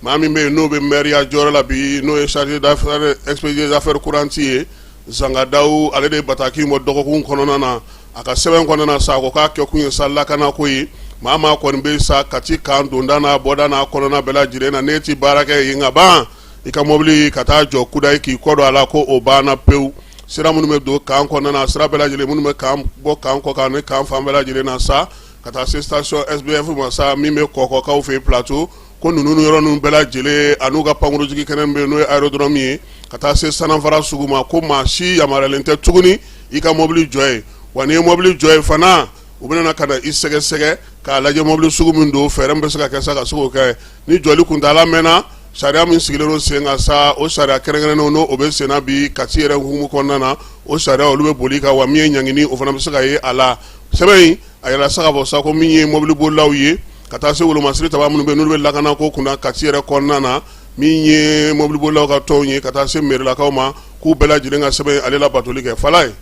Maa min bɛ yen n'o bɛ mɛriya jɔyɔrɔ la bi, n'o ye chargé d'affaires expédié des affaires courantes ye, Zangadawu, ale de ye bataki bɔ dɔgɔkun kɔnɔna na. A ka sɛbɛn kɔnɔna na sa, ko k'a kɛkun ye sa lakanako ye. Maa maa kɔni bɛ sa Kati kan donda n'a bɔda n'a kɔnɔna bɛɛ lajɛlen na, n'e ti baara kɛ yen ka ban, i ka mɔbili ka taa jɔ kudayi k'i kɔ don a la, ko o banna pewu. Sira minnu bɛ don kan kɔnɔna na, sira bɛɛ lajɛlen minnu bɛ kan bɔ kan kɔ kan ni kan fan bɛɛ lajɛlen na sa, ka taa se station SBF ma sa, min bɛ Kɔkɔkaw fɛ Plateau, ko ninnu yɔrɔ ninnu bɛɛ lajɛlen an'u ka pankurunjigi kɛnɛ bɛ yen, n'o ye aérodrome ye, ka taa se Sanafara sugu ma, ko maa si yamaruyalen tɛ tuguni i ka mɔbili jɔ yen. Wa n'i ye mɔbili jɔ yen fana, u bɛna ka na i sɛgɛsɛgɛ k'a lajɛ mɔbili sugu min don, fɛɛrɛ min bɛ se ka kɛ sa ka se k'o kɛ. Ni jɔli kuntaala mɛnna, sariya min sigilen don sen kan sa, o sariya kɛrɛnkɛrɛnnenw, n'o o bɛ senna bi Kati yɛrɛ hukumu kɔnɔna na, o sariya olu bɛ boli kan, wa min ye ɲangini, o fana bɛ se ka ye a la. Sɛbɛn in, a yirala sa k'a fɔ sa ko min ye mɔbilibolilaw ye, ka taa se wolomasiri taba minnu bɛ yen n'olu bɛ lakanako kunna Kati yɛrɛ kɔnɔna na, min ye mɔbilibolilaw ka tɔnw ye, ka taa se mɛrilakaw ma, k'u bɛɛ lajɛlen ka sɛbɛn ale labatoli kɛ. Falaye,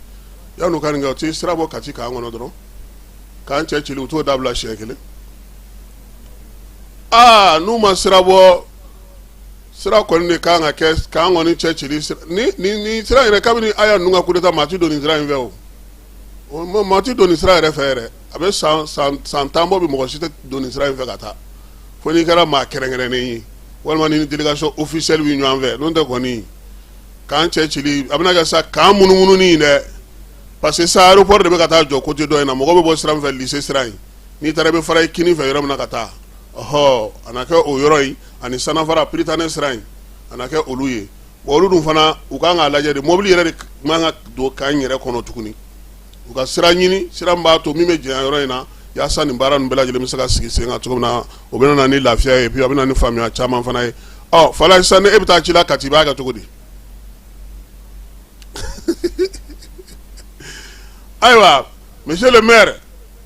yan'u ka nin kɛ, u tɛ sira bɔ Kati kan kɔnɔ dɔrɔn k'an cɛ cili, u t'o dabila siɲɛ kelen? Aa, n'u ma sira bɔ, sira kɔni de kan ka kɛ k'an kɔni cɛ cili. Ni sira yɛrɛ, kabini Aya ninnu ka coup d'état, maa ti don nin sira in fɛ. O maa ti don nin sira yɛrɛ fɛ yɛrɛ. A bɛ san 10 bɔ bi, mɔgɔ si tɛ don nin sira in fɛ ka taa, fo n'i kɛra maa kɛrɛnkɛrɛnnen ye, walima ni délégation officielle bɛ ɲɔgɔn fɛ. N'o tɛ kɔni, k'an cɛ cili, a bɛna kɛ sa k'an munumunu dɛ, parce que sa aéroport de bɛ ka taa jɔ côté dɔ in na. Mɔgɔ bɛ bɔ sira min fɛ, lycée sira in, n'i taara i bɛ fara i kinin fɛ yɔrɔ min na ka taa, ɔhɔ, a na kɛ o yɔrɔ in ani Sanafara Prytanée sira in, a na kɛ olu ye. Bon, olu dun fana, u kan k'a lajɛ de, mobili yɛrɛ de man ka don kan yɛrɛ kɔnɔ tuguni. U ka sira ɲini, sira min b'a to min bɛ janya yɔrɔ in na, yaasa nin baara ninnu bɛɛ lajɛlen bɛ se ka sigi sen kan cogo min na. O bɛ na ni lafiya ye, puis a bɛ na ni faamuya caman fana ye. Ɔ Falaye, sisan ni e bɛ taa ci la Kati, i b'a kɛ cogo di? Ayiwa, monsieur le maire,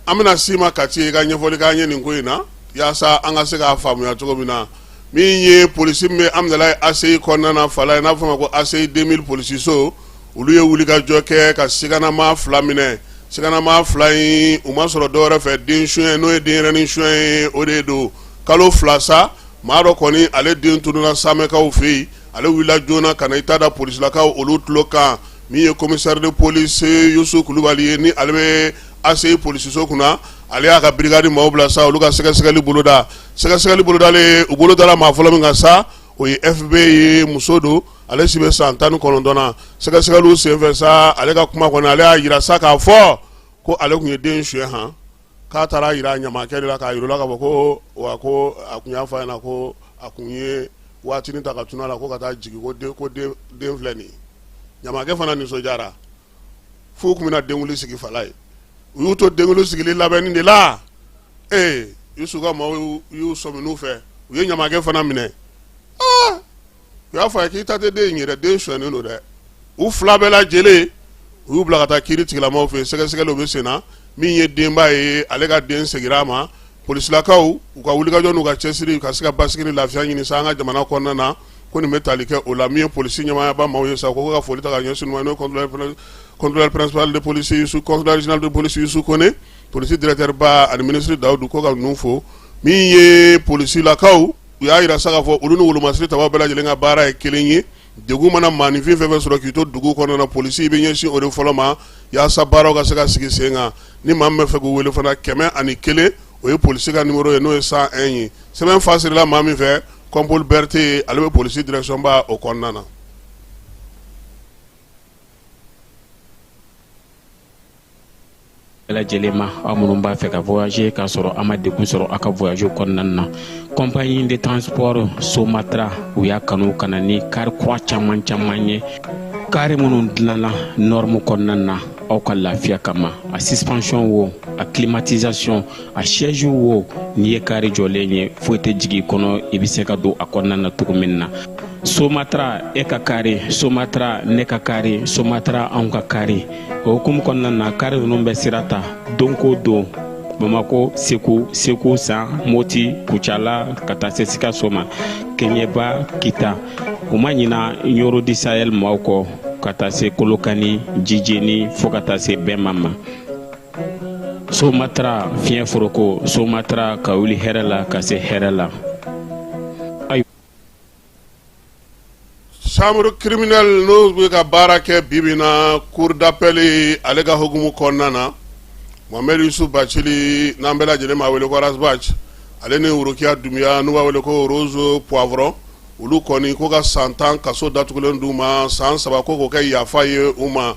an bɛna s'i ma Kati, i ka ɲɛfɔli k'an ye nin ko in na, yaasa an ka se k'a faamuya cogo min na. Min ye polisi min bɛ Amidalayi ACI kɔnɔna na, Falaye, n'a bɛ fɔ a ma ko ACI 2000 polisiso, olu ye wulikajɔ kɛ ka siganamaa 2 minɛ. Siganamaa 2 in, u ma sɔrɔ dɔwɛrɛ fɛ, den suɲɛ, n'o ye denyɛrɛnin suɲɛ ye, o de don. Kalo 2 sa, maa dɔ kɔni, ale den tununna Samɛkaw fɛ yen. Ale wulila joona ka na i ta da polisilakaw olu tulo kan. Min ye commissaire de police Yusu Kulubali ye, ni ale bɛ ACI polisiso kunna, ale y'a ka brigade maaw bila sa, olu ka sɛgɛsɛgɛli boloda. Sɛgɛsɛgɛli bolodalen, u bolo dara maa fɔlɔ min kan sa, o ye FB ye, muso don, ale si bɛ san 19 na. Sɛgɛsɛgɛliw senfɛ sa, ale ka kuma kɔnɔ, ale y'a jira sa k'a fɔ ko ale tun ye den suɲɛ han, k'a taara jira ɲamakɛ de la, k'a jira k'a fɔ ko wa ko a tun y'a fɔ a ɲɛna ko a tun ye waatinin ta ka tunu a la, ko ka taa jigin, ko den filɛ nin ye. Ɲamakɛ fana nisɔndiyara f'u tun bɛna denkunli sigi. Falaye, u y'u to denkunli sigili labɛnni de la, ee, Yusu ka maaw y'u sɔmi n'u fɛ, u ye ɲamakɛ fana minɛ. Aa, u y'a fɔ a ye k'i ta tɛ den in ye dɛ, den sonyɛnen don dɛ. U fila bɛɛ lajɛlen, u y'u bila ka taa kiiri tigilamaaw fɛ yen. Sɛgɛsɛgɛliw bɛ sen na. Min ye denba ye, ale ka den segira a ma. Polisilakaw, u ka wulikajɔ n'u ka cɛsiri ka se ka basigi ni lafiya ɲini sa an ka jamana kɔnɔna na, ko nin bɛ tali kɛ o la. Min ye polisi ɲɛmaayaba maaw ye sa, ko ka foli ta ka ɲɛsin u ma, n'o ye contrôleur principal de police Yusu, contrôleur régional de police Yusu Kone, polisi directeur ba ani ministre Dawudu, ko ka ninnu fo. Min ye polisilakaw, u y'a jira sa k'a fɔ olu ni wolomasiri tabaw bɛɛ lajɛlen ka baara ye kelen ye. Degun mana maaninfin fɛn fɛn sɔrɔ k'i to dugu kɔnɔna na, polisi bɛ ɲɛsin o de fɔlɔ ma yaasa baaraw ka se ka sigi sen kan. Ni maa min bɛ fɛ k'u wele fana, 101, o ye polisi ka numéro ye, n'o ye 101 ye. Sɛbɛn fasirila maa min fɛ, Kɔnpoli Berete, ale bɛ polisi direction ba o kɔnɔna na. Bɛɛ lajɛlen ma, aw minnu b'a fɛ ka voyager k'a sɔrɔ a ma degun sɔrɔ aw ka voyage kɔnɔna na, compagnie de transport Somatra, u y'a kanu ka na ni kari kura caman caman ye, kari minnu dilanna norme kɔnɔna na aw ka lafiya kama. A suspension wo, a climatisation, a siège wo, n'i ye kari jɔlen ye, foyi tɛ jigin i kɔnɔ, i bɛ se ka don a kɔnɔna na cogo min na. Somatra, e ka kari, Somatra, ne ka kari, Somatra, anw ka kari. O hukumu kɔnɔna na, kari ninnu bɛ sira ta don ko don Bamako, Segu, Segu San, Moti, Kucala, ka taa se Sikaso ma, Keɲeba, Kita. U ma ɲina Ɲoro du Sahel maaw kɔ, ka taa se Kolokani, Jijeni, fo ka taa se Bɛma ma. Somatra, fiɲɛ foroko, Somatra, ka wuli hɛrɛ la ka se hɛrɛ la. Chambre criminelle n'o bɛ ka baara kɛ bi bi na cour d'appel ale ka hukumu kɔnɔna na, Mohamed Yusuf Bacili, n'an bɛɛ lajɛlen b'a wele ko Ras Bath, ale ni Worokiya Dunbiya, n'u b'a wele ko Rose Poivron, olu kɔni ko ka san 10 kaso datugulen d'u ma, san 3 ko k'o kɛ yafa ye u ma.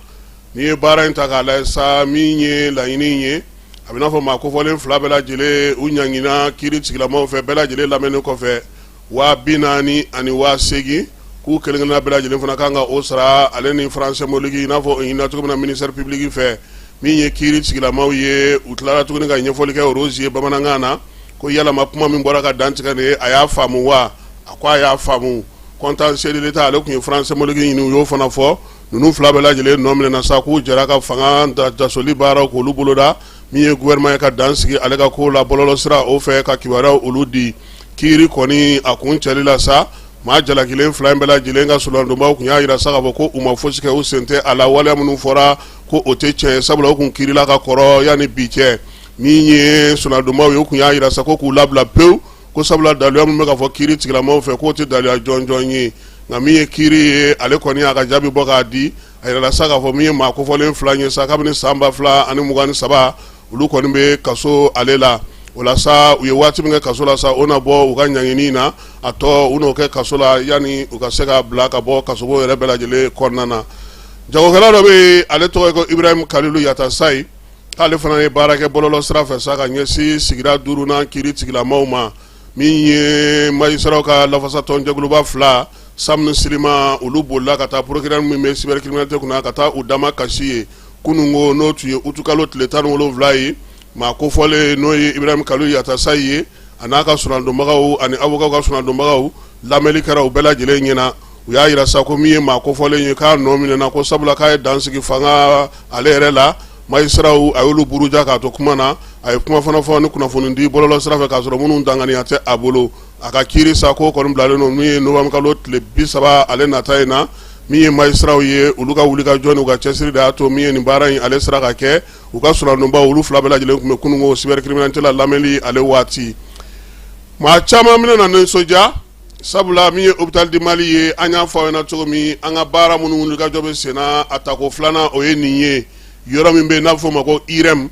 N'i ye baara in ta k'a lajɛ sa, min ye laɲini ye, a bɛ n'a fɔ maa kofɔlen fila bɛɛ lajɛlen, u ɲangina kiiri tigilamaw fɛ bɛɛ lajɛlen lamɛnni kɔfɛ 40 000 ani 80 000, k'u kelen-kelenna bɛɛ lajɛlen fana kan ka o sara, ale ni franc symbolique, i n'a fɔ o ɲinina cogo min na ministère public fɛ. Min ye kiiri tigilamaw ye, u tilara tuguni ka ɲɛfɔli kɛ Rose ye bamanankan na ko yalama kuma min bɔra ka dantigɛ nin ye, a y'a faamu wa? A ko a y'a faamu. Contentieux de l'État, ale tun ye franc symbolique ɲini, u y'o fana fɔ. Ninnu fila bɛɛ lajɛlen nɔ minɛna sa k'u jɛra ka fanga dasoli baaraw k'olu boloda. Min ye gouvernement ye ka dan sigi ale ka ko la bɔlɔlɔ sira o fɛ ka kibaruyaw olu di. Kiiri kɔni a kuncɛli la sa, maa jalakilen fila in bɛɛ lajɛlen ka solonadonbaw tun y'a jira sa k'a fɔ ko u ma fosi kɛ, u sen tɛ a la, waleya minnu fɔra ko o tɛ tiɲɛ ye, sabula u tun kiirila ka kɔrɔ yanni bi cɛ. Min ye solonadonbaw ye, u tun y'a jira sa ko k'u labila pewu, ko sabula daluya min bɛ ka fɔ kiiri tigilamaw fɛ k'o tɛ daluya jɔnjɔn ye. Nka min ye kiiri ye, ale kɔni y'a ka jaabi bɔ k'a di. A yirala sa k'a fɔ min ye maa kofɔlen fila ye sa, kabini san 2023, olu kɔni bɛ kaso ale la. O la sa, u ye waati min kɛ kaso la sa, o na bɔ u ka ɲangini na, a tɔ u n'o kɛ kaso la yanni u ka se ka bila ka bɔ kasobon yɛrɛ bɛɛ lajɛlen kɔnɔna na. Jagokɛla dɔ bɛ yen, ale tɔgɔ ye ko Ibrahim Kalilu Yatasayi, k'ale fana ye baara kɛ bɔlɔlɔ sira fɛ sa ka ɲɛsin sigida duurunan kiiri tigilamaw ma. Min ye magistratw ka lafasatɔnjɛkuluba fila, SAM ni SYLIMA, olu bolila ka taa procureur min bɛ cybercriminalité kunna ka taa u damakasi ye kununko, n'o tun ye utukalo tile 17 ye. Maa kofɔlen, n'o ye Ibrahim Kalilu Yatasayi ye, a n'a ka solonadonbagaw ani avocat ka solonadonbagaw, lamɛnni kɛra u bɛɛ lajɛlen ɲɛna. U y'a jira sa ko min ye maa kofɔlen ye, k'a nɔ minɛna, ko sabula k'a ye dan sigi fanga ale yɛrɛ la. Magistratw, a y'olu buruja k'a to kuma na. A ye kuma fana fɔ ni kunnafoni di bɔlɔlɔ sira fɛ k'a sɔrɔ minnu danganiya tɛ a bolo. A ka kiiri sa, k'o kɔni bilalen don min ye novembre kalo tile 30 ale nata in na. Min ye magistratw ye, olu ka wulikajɔ n'u ka cɛsiri de y'a to min ye nin baara in ale sera ka kɛ. U ka solonadonbaw, olu fila bɛɛ lajɛlen tun bɛ kununko cybercriminalité la lamɛnni ale waati. Maa caman bɛna na nisɔndiya, sabula min ye hôpital du Mali ye, an y'a fɔ aw ɲɛna cogo min, an ka baara minnu wulikajɔ bɛ senna, a tako filanan o ye nin ye. Yɔrɔ min bɛ yen n'a bɛ f'o ma ko IRM,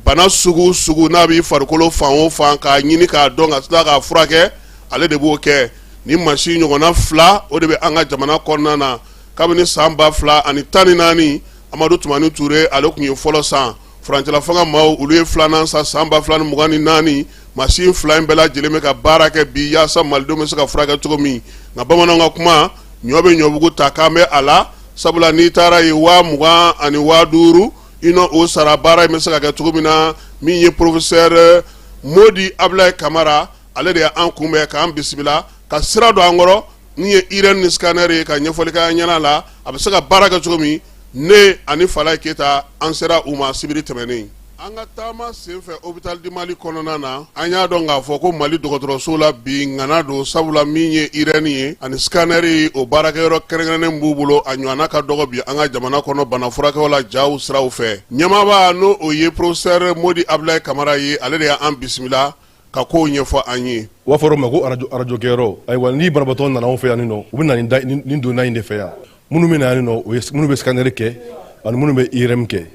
bana sugu sugu n'a b'i farikolo fan o fan, k'a ɲini k'a dɔn ka tila k'a furakɛ, ale de b'o kɛ. Ni mansin ɲɔgɔnna fila, o de bɛ an ka jamana kɔnɔna na kabini san 2014. Amadu Tumani Ture, ale tun ye fɔlɔ san. Furancɛla fanga maaw, olu ye filanan san san 2024. Mansin fila in bɛɛ lajɛlen bɛ ka baara kɛ bi yaasa malidenw bɛ se ka furakɛ cogo min. Nka bamananw ka kuma, ɲɔ bɛ ɲɔbugu ta k'an bɛ a la, sabula n'i taara yen, 20 000 ani 5000, i n'o o sara, baara in bɛ se ka kɛ cogo min na. Min ye professeur Modi Abulayi Kamara, ale de y'an kunbɛn k'an bisimila ka sira don an kɔrɔ min ye IRM ni scanner ye, ka ɲɛfɔli kɛ an ɲɛna la a bɛ se ka baara kɛ cogo min. Ne ani Falaye Keyita, an sera u ma sibiri tɛmɛnen. An ka taama senfɛ hôpital du Mali kɔnɔna na, an y'a dɔn k'a fɔ ko Mali dɔgɔtɔrɔso la bi ŋana don, sabula min ye IRM ye ani scanner o baarakɛyɔrɔ kɛrɛnkɛrɛnnen b'u bolo, a ɲɔgɔnna ka dɔgɔ bi an ka jamana kɔnɔ bana furakɛw la jaw siraw fɛ. Ɲɛmaaba n'o o ye professeur Modi Abulayi Kamara ye, ale de y'an bisimila ka kow ɲɛfɔ an ye. U b'a fɔ yɔrɔ min ma ko arajo kɛyɔrɔ. Ayiwa, ni banabaatɔ nana anw fɛ yan nɔ, u bɛ na nin donda in de fɛ yan. Minnu bɛ na yan nɔ, o ye minnu bɛ scanner kɛ ani minnu bɛ IRM kɛ.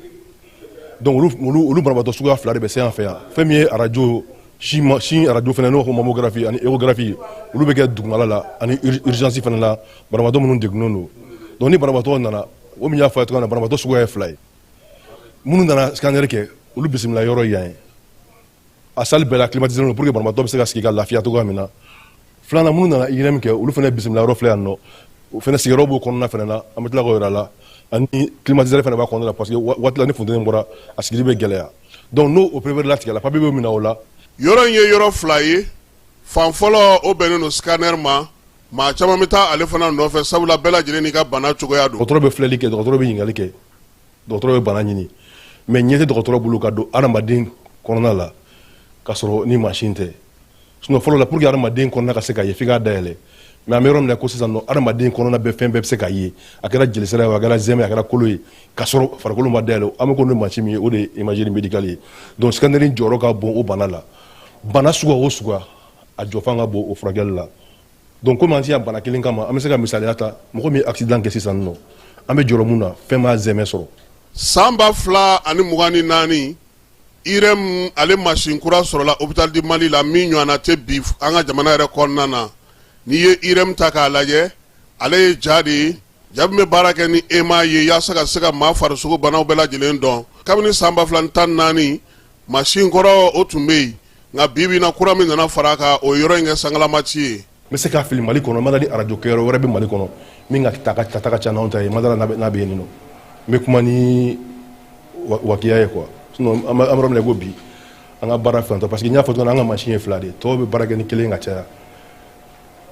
Donc olu banabaatɔ suguya fila de bɛ se an fɛ yan. Fɛn min ye arajo sin arajo fana, n'o ko mammographie ani échographie, olu bɛ kɛ dugumala la ani urgence fana la, banabaatɔ minnu degunnen don. Donc ni banabaatɔ nana, o min y'a fɔ a ye cogoya min na, banabaatɔ suguya ye fila ye. Minnu nana scanner kɛ, olu bisimila yɔrɔ yan ye. A salle bɛɛ la climatisé don pour que banabaatɔ bɛ se ka sigi ka lafiya cogoya min na. Filanan, minnu nana IRM kɛ, olu fana bisimila yɔrɔ filɛ yan nɔ. O fana sigiyɔrɔ b'o kɔnɔna fana na, an bɛ tila k'o yira la. Ani climatiseur fana b'a kɔnɔna la, parce que waati la ni funteni bɔra, a sigili bɛ gɛlɛya. Donc n'o o pereperelatigɛla latigɛla, papier bɛ minɛ o la. Yɔrɔ in ye yɔrɔ fila ye. Fan fɔlɔ, o bɛnnen don scanner ma. Maa caman bɛ taa ale fana nɔfɛ, sabula bɛɛ lajɛlen n'i ka bana cogoya don. Dɔgɔtɔrɔ bɛ filɛli kɛ, dɔgɔtɔrɔ bɛ ɲininkali kɛ, dɔgɔtɔrɔ bɛ bana ɲini, mais ɲɛ tɛ dɔgɔtɔrɔ bolo ka don adamaden kɔnɔna la ka sɔrɔ ni mansin tɛ. Sinon fɔlɔ la, pour que adamaden kɔnɔna ka se ka ye, f'i k'a dayɛlɛ. Mais an bɛ yɔrɔ min na ko sisan nɔ, adamaden kɔnɔna bɛɛ, fɛn bɛɛ bɛ se ka ye, a kɛra jelisira ye, a kɛra zɛmɛ, a kɛra kolo ye, ka sɔrɔ farikolo ma dayɛlɛ. An bɛ ko ni mansin min ye, o de ye imagerie médicale ye. Donc scanner jɔyɔrɔ ka bon o bana la. Bana suguya o suguya, a jɔfan ka bon o furakɛli la. Donc komi an tɛ yan bana kelen kama, an bɛ se ka misaliya ta mɔgɔ min ye accident kɛ sisan nɔ, an bɛ jɔrɔ mun na, fɛn b'a zɛmɛ sɔrɔ. San 2024, IRM ale mansin kura sɔrɔla hôpital du Mali la min ɲɔgɔnna tɛ bi an ka jamana yɛrɛ kɔnɔna na. N'i ye IRM ta k'a lajɛ, ale ye ja de ye, ja min bɛ baara kɛ ni aimant ye yaasa ka se ka maa farisogo banaw bɛɛ lajɛlen dɔn. Kabini san 2014, mansin kɔrɔ o tun bɛ yen, nka bi bi in na, kura min nana fara a kan, o ye yɔrɔ in kɛ sankalamati ye. N bɛ se k'a fili Mali kɔnɔ, n ma da ni arajo kɛyɔrɔ wɛrɛ bɛ Mali kɔnɔ min ka ta ka ca n'anw ta ye. N ma da n'a bɛ yen nɔ. N bɛ kuma ni wakiya ye quoi. Sinon an bɛ yɔrɔ min na ko bi, an ka baara fɛn tɔ, parce que n y'a fɔ cogo min na, an ka mansin ye fila de ye, tɔw bɛ baara kɛ ni kelen ka caya,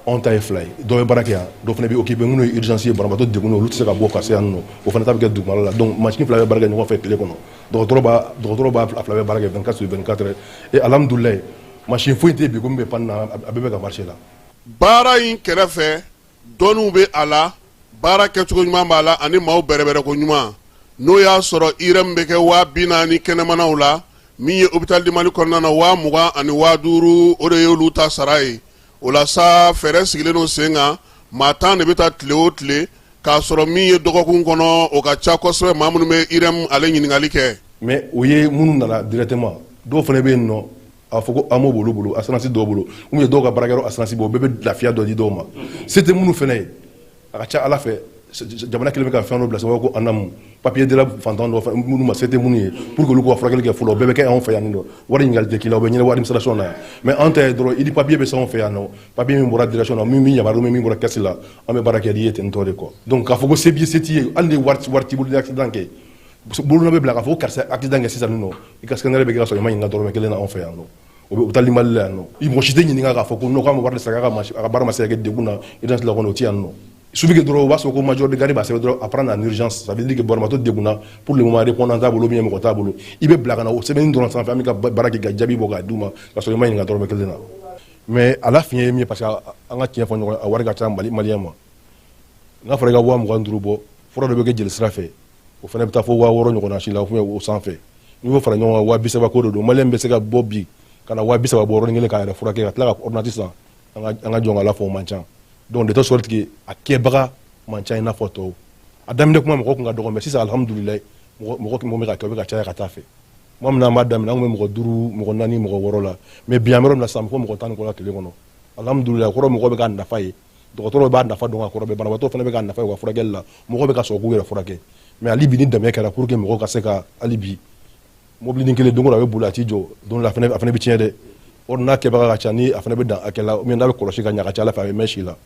anw ta ye fila ye. Dɔw bɛ baara kɛ yan, dɔw fana bɛ occupé. Minnu ye urgence ye, banabaatɔ degunnen, olu tɛ se ka bɔ ka se yan nɔ, o fana ta bɛ kɛ dugumala la. Donc mansin fila bɛ baara kɛ ɲɔgɔn fɛ tile kɔnɔ. Dɔgɔtɔrɔ b'a fila bɛ baara kɛ 24 sur 24. Et alhamdulilayi, mansin foyi tɛ yen bi ko min bɛ panne na, a bɛɛ bɛ ka marcher la. Baara in kɛrɛfɛ, dɔnniw bɛ a la, baara kɛcogo ɲuman b'a la ani maaw bɛrɛbɛrɛko ɲuman. N'o y'a sɔrɔ IRM bɛ kɛ 40 000 kɛnɛmanaw la, min ye hôpital du Mali kɔnɔna na, 20 000 ani 5000, o de y'olu ta sara ye. O la sa, fɛɛrɛ sigilen don sen kan. Maa 10 de bɛ taa tile o tile, k'a sɔrɔ min ye dɔgɔkun kɔnɔ, o ka ca kosɛbɛ, maa minnu bɛ IRM ale ɲininkali kɛ. Mais o ye minnu nana directement. Dɔw fana bɛ yen nɔ, a fɔ ko AMO b'olu bolo, assurance dɔw bolo, ou bien dɔw ka baarakɛyɔrɔ assurance b'o bɛɛ bɛ lafiya dɔ di dɔw ma. Se tɛ minnu fana ye, a ka ca ala fɛ, jamana kɛlen bɛ ka fɛn dɔ bila sen ko ANAM, papier dira fantan dɔ minnu ma, se tɛ minnu ye, pour que olu k'u ka furakɛli kɛ fɔlɔ. O bɛɛ bɛ kɛ anw fɛ yan nɔ. Wari ɲininkali tɛ k'i la, o bɛ ɲɛnabɔ administration na yan. Mais anw ta ye dɔrɔn, i ni papier bɛ se anw fɛ yan nɔ, papier min bɔra direction na, min yamaruya min bɔra caisse la, an bɛ baara kɛ n'i ye ten tɔ de quoi. Donc k'a fɔ ko se b'i ye, se t'i ye, hali ni wari t'i bolo, ni accident kɛ, bolonɔ bɛ bila k'a fɔ ko karisa accident kɛ sisan nɔ, i ka scanner bɛ kɛ ka sɔrɔ i ma ɲininka dɔrɔmɛ kelen na anw fɛ yan nɔ. O bɛ hôpital Mali la yan nɔ. I mɔgɔ si tɛ ɲininka k'a fɔ ko non, k'a ma wari de sara, k'a ka baara ma se ka kɛ degun na urgence la kɔnɔ, o tɛ yan nɔ. Suffit que dɔrɔn u b'a sɔrɔ ko major de garde b'a sɛbɛn dɔrɔn, à prendre en urgence, ça veut dire que banabaatɔ degunna, pour le moment répondant t'a bolo ou bien mɔgɔ t'a bolo, i bɛ bila ka na o sɛbɛnni dɔrɔn sanfɛ, an bɛ ka baara kɛ ka jaabi bɔ k'a d'u ma ka sɔrɔ i ma ɲininka dɔrɔmɛ kelen na. Mais a la fiɲɛ ye min ye, parce que an ka tiɲɛ fɔ ɲɔgɔn ye, a wari ka ca Mali maliyɛn ma. N'a fɔra i ka 25 000 bɔ, fura dɔ bɛ kɛ jeli sira fɛ, o fana bɛ taa fo 6000 ɲɔgɔnna si la o sanfɛ. N'i y'o fara ɲɔgɔn kan, 30 000 ko de don. Maliyɛn bɛ se ka bɔ bi ka na 30 000 bɔ yɔrɔnin kelen k'a yɛrɛ furakɛ, ka tila ka ordonnance san, an ka jɔn k'Ala fɔ, o man ca. Donc de telle sorte que a kɛbaga man ca i n'a fɔ tɔw. A daminɛ kuma, mɔgɔ kun ka dɔgɔ, mais sisan alhamdulilayi, mɔgɔ mɔgɔ bɛ ka kɛ, o bɛ ka caya ka taa fɛ. Tuma min na an b'a daminɛ, an kun bɛ mɔgɔ duuru, mɔgɔ naani, mɔgɔ wɔɔrɔ la, mais bi an bɛ yɔrɔ min na sisan, fo mɔgɔ 10 ni kɔ la tile kɔnɔ. Alhamdulilayi, kɔrɔ mɔgɔ bɛ k'a nafa ye, dɔgɔtɔrɔ b'a nafa dɔn ka kɔrɔ, banabaatɔ fana bɛ k'a nafa ye u ka furakɛli la, mɔgɔ bɛ ka sɔn k'u yɛrɛ furakɛ. Mais hali bi, ni dɛmɛ kɛra pour que mɔgɔw ka se ka, hali bi mobilinin kelen don o don a bɛ boli, a t'i jɔ don la, a fana bɛ tiɲɛ dɛ. Or n'a kɛbaga ka ca, ni a fana bɛ dan hakɛ la, ou bien n'a bɛ kɔlɔsi ka ɲɛ, a ka ca ala fɛ a bɛ mɛn si la.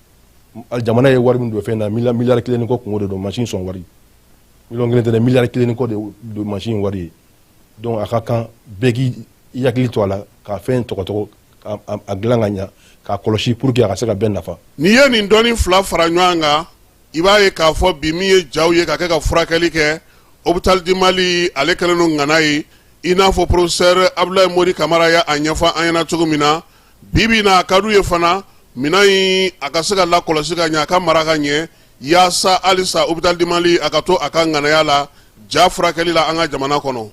Jamana ye wari min don fɛn na, miliyari 1 ni kɔ kungo de don. Mansin sɔn wari miliyɔn 1 tɛ dɛ, miliyari 1 ni kɔ de don mansin wari ye. Donc a ka kan bɛɛ k'i hakili to a la, ka fɛn tɔgɔtɔgɔ, a dilan ka ɲa, k'a kɔlɔsi pour que a ka se ka bɛɛ nafa. N'i ye nin dɔnni fila fara ɲɔgɔn kan, i b'a ye k'a fɔ bi, min ye jaw ye ka kɛ ka furakɛli kɛ hôpital du Mali, ale kɛlen don ŋana ye. I n'a fɔ professeur Abdoulaye Mori Kamara y'a ɲɛfɔ an ɲɛna cogo min na, bi bi in na a ka d'u ye fana minɛn in a ka se ka lakɔlɔsi ka ɲɛ, a ka mara ka ɲɛ, yaasa halisa Hôpital du Mali a ka to a ka ŋanaya la ja furakɛli la an ka jamana kɔnɔ.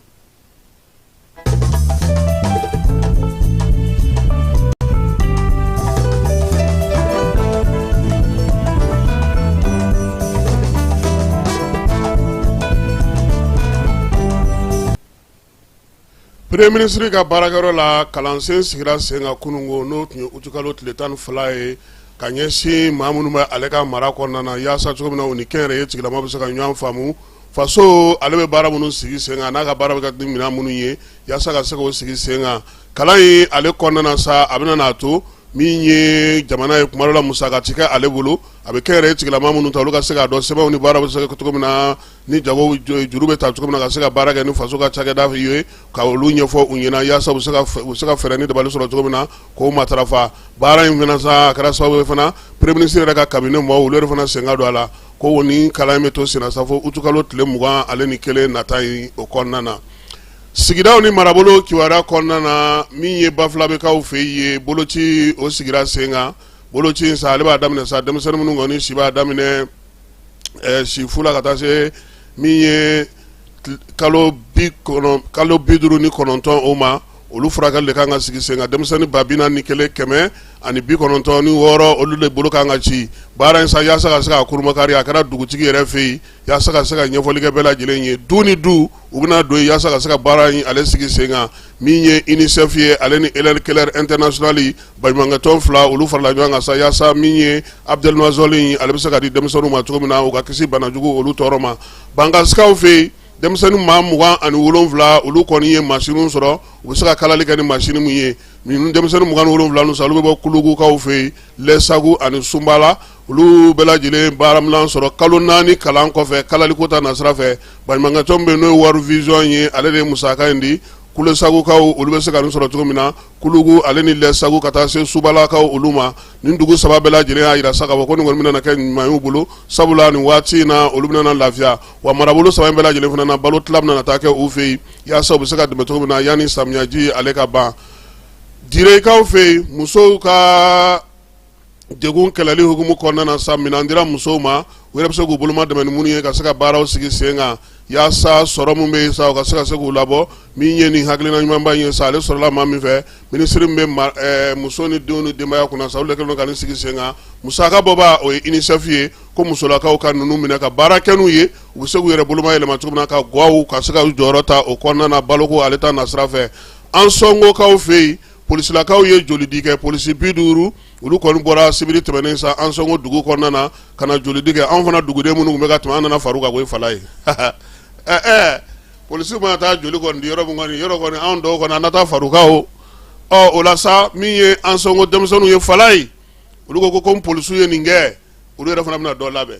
Premier ministre ka baarakɛyɔrɔ la kalansen sigira sen kan kununko, n'o tun ye utikalo tile 12 ye, ka ɲɛsin maa minnu bɛ ale ka mara kɔnɔna na, yaasa cogo min na u ni kɛnyɛrɛye tigilama bɛ se ka ɲɔgɔn faamu. Faso ale bɛ baara minnu sigi sen kan, n'a ka baara bɛ kɛ ni minɛn minnu ye, yaasa ka se k'o sigi sen kan. Kalan in ale kɔnɔna na sa, a bɛna n'a to min ye jamana ye, kuma dɔ la musaka ti kɛ ale bolo, a bɛ kɛnyɛrɛye tigilama minnu ta, olu ka se k'a dɔn sɛbɛnw ni baara bɛ se ka kɛ cogo min na, ni jago juru bɛ ta cogo min na, ka se ka baara kɛ ni faso ka cakɛda ye, ka olu ɲɛfɔ u ɲɛna, yaasa u bɛ se ka fɛɛrɛ ni dabali sɔrɔ cogo min na k'o matarafa. Baara in fana sa, a kɛra sababu ye fana premier ministre yɛrɛ ka cabinet mɔgɔw, olu yɛrɛ fana sen ka don a la, ko ni kalan in bɛ to senna sa fo utikalo tile 21 nata in o kɔnɔna na. Sigidaw ni marabolo kibaruya kɔnɔna na, min ye Bafulabɛkaw fɛ yen, boloci o sigira sen kan. Boloci in sa, ale b'a daminɛ sa denmisɛnnin minnu kɔni si b'a daminɛ si fu la ka taa se min ye kalo 59 o ma, olu furakɛli de kan ka sigi sen kan. Denmisɛnnin 41 196, olu de bolo kan ka ci. Baara in sa, yaasa ka se ka kurumakari, a kɛra dugutigi yɛrɛ fɛ yen, yaasa ka se ka ɲɛfɔli kɛ bɛɛ lajɛlen ye. Du ni du, u bɛna don yaasa ka se ka baara in ale sigi sen kan. Min ye UNICEF ye, ale ni Elan Keller International, baɲumankɛtɔn fila, olu farala ɲɔgɔn kan sa, yaasa min ye Abdelmazɔli ale bɛ se ka di denmisɛnninw ma cogo min na, u ka kisi banajugu olu tɔɔrɔ ma. Bankasikaw fɛ yen, denmisɛnnin maa 27, olu kɔni ye masiniw sɔrɔ, u bɛ se ka kalali kɛ ni masini min ye. Ninnu denmisɛnnin 27 ninnu sa, olu bɛ bɔ Kulugukaw fɛ yen, Lɛsagu ani Sunbala. Olu bɛɛ lajɛlen baaraminan sɔrɔ kalo 4 kalan kɔfɛ kalaliko ta nasira fɛ. Baɲumankɛtɔn bɛ n'o ye World Vision ye, ale de ye musaka in di. Kulesagukaw, olu bɛ se ka nin sɔrɔ cogo min na, Kulugu ale ni Lɛsagu ka taa se Subalakaw olu ma, nin dugu saba bɛɛ lajɛlen y'a jira sa k'a fɔ ko nin kɔni bɛna kɛ ɲuman y'u bolo, sabula nin waati in na olu bɛna lafiya. Wa marabolo saba in bɛɛ lajɛlen fana na, balo tila bɛna taa kɛ u fɛ yen, yaasa u bɛ se ka dɛmɛ cogo min na yanni samiyaji ale ka ban. Direkaw fɛ yen, musow ka degun kɛlɛli hukumu kɔnɔna na sa, minɛn dira musow ma, u yɛrɛ bɛ se k'u boloma dɛmɛ ni minnu ye, ka se ka baaraw sigi sen kan, yaasa sɔrɔ min bɛ yen sa, u ka se ka se k'u labɔ. Min ye nin hakilina ɲumanba in ye sa, ale sɔrɔla maa min fɛ, minisiri min bɛ muso ni denw ni denbaya kunna sa, olu de kɛlen don ka nin sigi sen kan. Musaka bɔba, o ye UNICEF ye, ko musolakaw ka ninnu minɛ ka baara kɛ n'u ye, u bɛ se k'u yɛrɛ boloma yɛlɛma cogo min na, ka gwaw ka se ka u jɔyɔrɔ ta o kɔnɔna na baloko ale ta nasira fɛ. Ansɔngokaw fɛ yen, polisilakaw ye jolidi kɛ. Polisi 50, olu kɔni bɔra sibiri tɛmɛnen sa Ansɔngo dugu kɔnɔna na ka na jolidi kɛ. Anw fana duguden minnu tun bɛ ka tɛmɛ, an nana far'u kan koyi. Fala ye polisiw mana taa joli kɔni di yɔrɔ min kɔni, yɔrɔ kɔni, anw dɔw kɔni an na taa far'u kan o. Ɔ o la sa, min ye Ansɔngo denmisɛnninw ye, fala ye, olu ko ko polisiw ye nin kɛ, olu yɛrɛ fana bɛna dɔ labɛn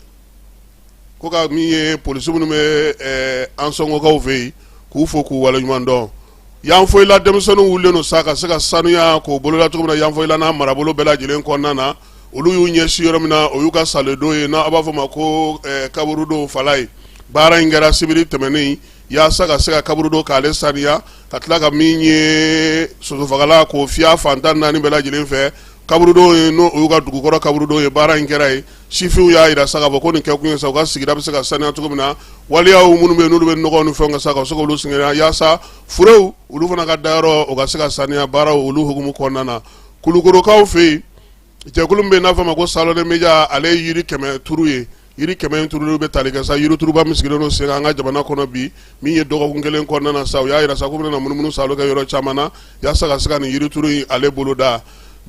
ko ka min ye polisi minnu bɛ Ansɔngokaw fɛ yen, k'u fo k'u waleɲuman dɔn. Yanfoyila denmisɛnninw wulilen don sa ka se ka sanuya k'o boloda cogo min na Yanfoyila n'a marabolo bɛɛ lajɛlen kɔnɔna na. Olu y'u ɲɛsin yɔrɔ min na, o y'u ka saledon ye, n'a b'a fɔ ma ko kaburudo. Fala ye, baara in kɛra sibiri tɛmɛnen yaasa ka se ka kaburudo k'ale saniya, ka tila ka min ye sosofagala k'o fiyɛ fan 14 bɛɛ lajɛlen fɛ. Kaburudo ye, n'o y'u ka dugukɔrɔ kaburudo ye, baara in kɛra yen. Sifinw y'a jira sa k'a fɔ ko nin kɛkun ye sa u ka sigida bɛ se ka saniya cogo min na, waleyaw minnu bɛ yen n'olu bɛ nɔgɔ ni fɛnw ka sa ka se k'olu sɛgɛrɛ, yaasa furew olu fana ka dayɔrɔ o ka se ka saniya baaraw olu hukumu kɔnɔna na. Kulukorokaw fɛ yen, jɛkulu min bɛ yen n'a fɔ a ma ko Salon des médias, ale ye yiri 100 turu ye. Yiri 100 in turuli bɛ tali kɛ sa yirituruba min sigilen don sen kan an ka jamana kɔnɔ bi, min ye dɔgɔkun kelen kɔnɔna na sa. U y'a jira sa k'u bɛna munumunu saalo kɛ yɔrɔ caman na yaasa ka se ka nin yirituru in ale boloda.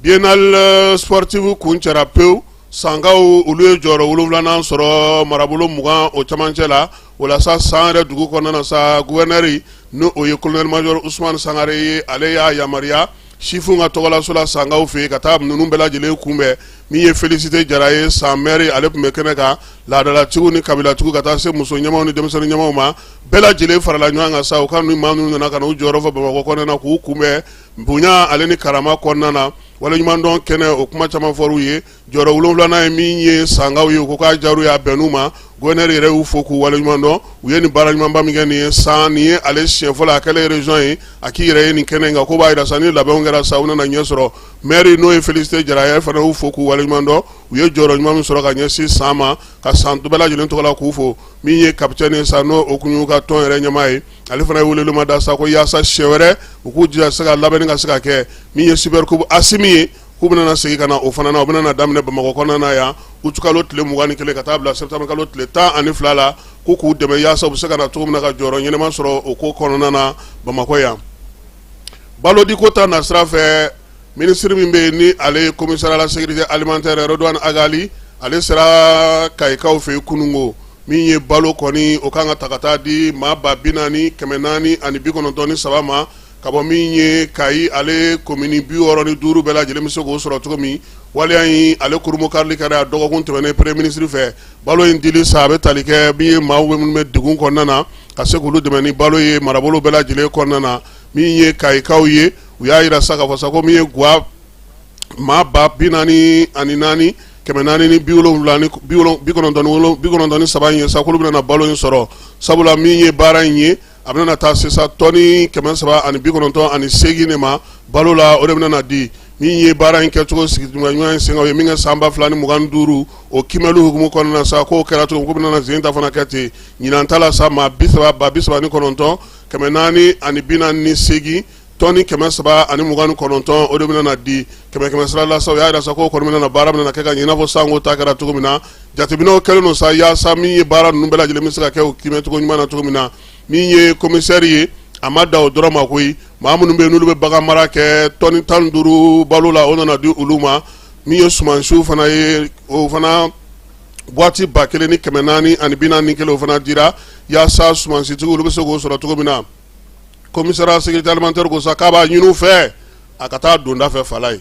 Biennale sportive kuncɛra pewu. Sankaw, olu ye jɔyɔrɔ 7nan sɔrɔ marabolo 20 o camancɛ la. O la sa, San yɛrɛ dugu kɔnɔna na sa, gouverneur, n'o o ye colonel major Usumani Sangare ye, ale y'a yamaruya sifinw ka tɔgɔlaso la Sankaw fɛ yen ka taa ninnu bɛɛ lajɛlen kunbɛn. Min ye Félicité Jara ye, San maire, ale tun bɛ kɛnɛ kan. Laadalatigiw ni kabilatigiw ka taa se muso ɲɛmaaw ni denmisɛnnin ɲɛmaaw ma, bɛɛ lajɛlen farala ɲɔgɔn kan sa. U ka nin maa ninnu nana ka na u jɔyɔrɔ fa Bamakɔ kɔnɔna na, k'u kunbɛn bonya ale ni karama kɔnɔna na. Waleɲumandɔn kɛnɛ o kuma caman fɔr'u ye. Jɔyɔrɔ wolonwulanan ye min ye sankaw ye, u ko k'a diyar'u ye, a bɛnn'u ma. Gouverneur yɛrɛ y'u fo k'u waleɲumandɔn, u ye nin baara ɲumanba min kɛ nin ye san nin ye ale siɲɛ fɔlɔ a kɛlen région ye a k'i yɛrɛ ye nin kɛnɛ in kan, k'o b'a jira sa ni labɛnw kɛra sa u nana ɲɛ sɔrɔ. Maire n'o ye Félicité Jara ye fana y'u fo k'u waleɲumandɔn, u ye jɔyɔrɔ ɲuman min sɔrɔ ka ɲɛsin san ma ka san bɛɛ lajɛlen tɔgɔ la k'u fo. Min ye capitaine ye sa n'o o kun y'u ka tɔn yɛrɛ ɲɛmaa ye, ale fana ye welewelema da sa ko yaasa siɲɛ wɛrɛ u k'u jija se ka labɛnni ka se ka kɛ. Min ye super coupe Asimi ye, k'u bɛna segin ka na o fana na, o bɛna daminɛ Bamakɔ kɔnɔna na yan utukalo tile 21 ka taa bila septembre kalo tile 12 la, k'u k'u dɛmɛ yaasa u bɛ se ka na cogo min na ka jɔyɔrɔ ɲɛnama sɔrɔ o ko kɔnɔna na Bamakɔ yan. Balodiko ta nasira fɛ, minisiri min bɛ yen ni ale ye commissaire à la sécurité alimentaire Redouane Ag Ghali, ale sera Kayikaw fɛ yen kununko. Min ye balo kɔni o kan ka ta ka taa di maa 40,493 ma ka bɔ min ye Kayi ale komini 65 bɛɛ lajɛlen bɛ se k'o sɔrɔ cogo min. Waleya in ale kurunbonkarili kɛra dɔgɔkun tɛmɛnen premier ministre fɛ. Balo in dili sa a bɛ tali kɛ min ye maaw minnu bɛ degun kɔnɔna na ka se k'olu dɛmɛ ni balo ye marabolo bɛɛ lajɛlen kɔnɔna na. Min ye Kayikaw ye, u y'a jira sa k'a fɔ sa ko min ye gwa maa 44 477 in ye sa k'olu bɛna balo in sɔrɔ, sabula min ye baara in ye a bɛna taa sisan tɔni 398 de ma balo la, o de bɛna di. Min ye baara in kɛcogo sigi ɲuman sen kan, o ye min kɛ san 2025 o kiimɛli hukumu kɔnɔna sa k'o kɛra cogo k'u bɛna sen ta fana kɛ ten. Ɲinan ta la sa maa 39 448 tɔni 329, o de bɛna di kɛmɛ kɛmɛ sira la sa. U y'a jira sa k'o kɔni bɛna baara bɛna kɛ ka ɲɛ i n'a fɔ sanko ta kɛra cogo min na. Jateminɛw kɛlen don sa yaasa min ye baara ninnu bɛɛ lajɛlen bɛ se ka kɛ o kiimɛcogo ɲuman na cogo min na. Min ye commissaire ye, a ma dan o dɔrɔn ma koyi, maa minnu bɛ yen n'olu bɛ bagan mara kɛ, tɔni 15 balo la o nana di olu ma. Min ye sumansiw fana ye, o fana boîte 1441 o fana dira yaasa sumansitigiw olu bɛ se k'o sɔrɔ cogo min na. Commissaire sécurité alimentaire ko sa k'a b'a ɲini u fɛ a ka taa donda fɛ fala ye.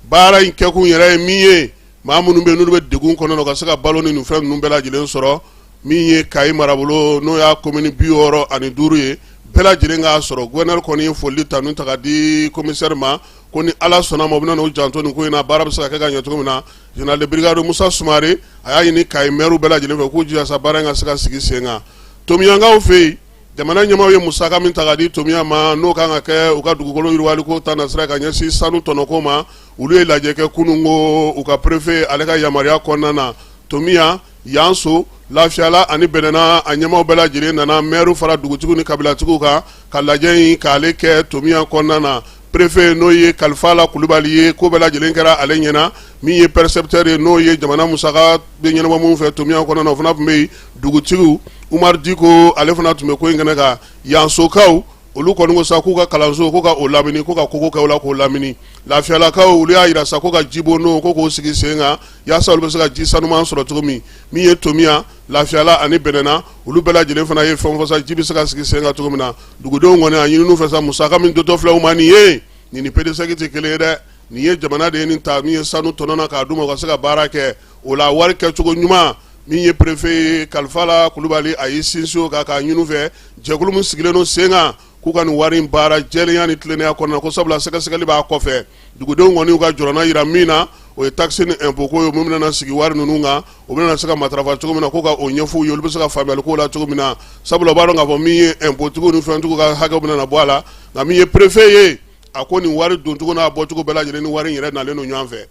Baara in kɛkun yɛrɛ ye min ye, maa minnu bɛ yen n'olu bɛ degun kɔnɔna na, u ka se ka balo ni nin fɛn ninnu bɛɛ lajɛlen sɔrɔ. Min ye Kayi marabolo n'o y'a komini 65 ye, bɛɛ lajɛlen k'a sɔrɔ. Gouverneur kɔni ye foli tanu ta ka di commissaire ma ko ni Ala sɔnna ma, u bɛna n'u janto nin ko in na, baara bɛ se ka kɛ ka ɲɛ cogo min na. Général de brigade Musa Sumare, a y'a ɲini Kayi maire bɛɛ lajɛlen fɛ k'u jija sa baara in ka se ka sigi sen kan. Tomiyankaw fɛ yen, jamana ɲɛmaaw ye musaka min ta ka di Tomiya ma, n'o kan ka kɛ u ka dugukolo yiriwaliko ta nasira ka ɲɛsin sanu tɔnɔko ma, olu ye lajɛ kɛ kununko u ka préfet ale ka yamaruya kɔnɔna na. Tomiya, Yanso, Lafiyala ani Bɛnɛna, a ɲɛmaaw bɛɛ lajɛlen nana, maire fara dugutigiw ni kabilatigiw kan ka lajɛ in k'ale kɛ Tomiya kɔnɔna na. Préfet n'o ye Kalifala Kulubali ye, ko bɛɛ lajɛlen kɛra ale ɲɛna. Min ye percepteur ye, n'o ye jamana musaka bɛ ɲɛnabɔ minnu fɛ Tomiya kɔnɔna na, o fana tun bɛ yen. Dugutigiw Umaru Diko, ale fana tun bɛ ko in kɛnɛ kan. Yansokaw olu kɔni ko sa k'u ka kalanso ko ka o lamini, ko ka kogo kɛ o la k'o lamini. Lafiyalakaw olu y'a jira sa ko ka jibondon ko k'o sigi sen kan yaasa olu bɛ se ka ji sanuman sɔrɔ cogo min. Min ye Tomiya, Lafiyala ani Bɛnɛna, olu bɛɛ lajɛlen fana ye fɛn fɔ sa ji bɛ se ka sigi sen kan cogo min na. Dugudenw kɔni a ɲinin'u fɛ sa musaka min dontɔ filɛ u ma nin ye, nin ni PDSEC tɛ kelen ye dɛ. Nin ye jamana de ye nin ta min ye sanu tɔnɔ na k'a d'u ma u ka se ka baara kɛ o la wari kɛcogo ɲuman. Min ye préfet ye Kalifala Kulubali, a y'i sinsin o kan k'a ɲini u fɛ jɛkulu min sigilen don sen kan k'u ka nin wari in baara jɛlenya ni tilennenya kɔnɔna, ko sabula sɛgɛsɛgɛli b'a kɔfɛ. Dugudenw kɔni y'u ka jɔrɔna jira min na, o ye taxe ni impôt ko ye, min bɛna sigi wari ninnu kan, o bɛna se ka matarafa cogo min na, ko ka o ɲɛfɔ u ye, olu bɛ se ka faamuyali k'o la cogo min na, sabula u b'a dɔn k'a fɔ min ye impôt tigiw ni fɛntigiw ka hakɛw bɛna bɔ a la. Nka min ye préfet ye, a ko nin wari doncogo n'a bɔcogo bɛɛ lajɛlen ni wari in yɛrɛ nalen don ɲɔgɔn fɛ,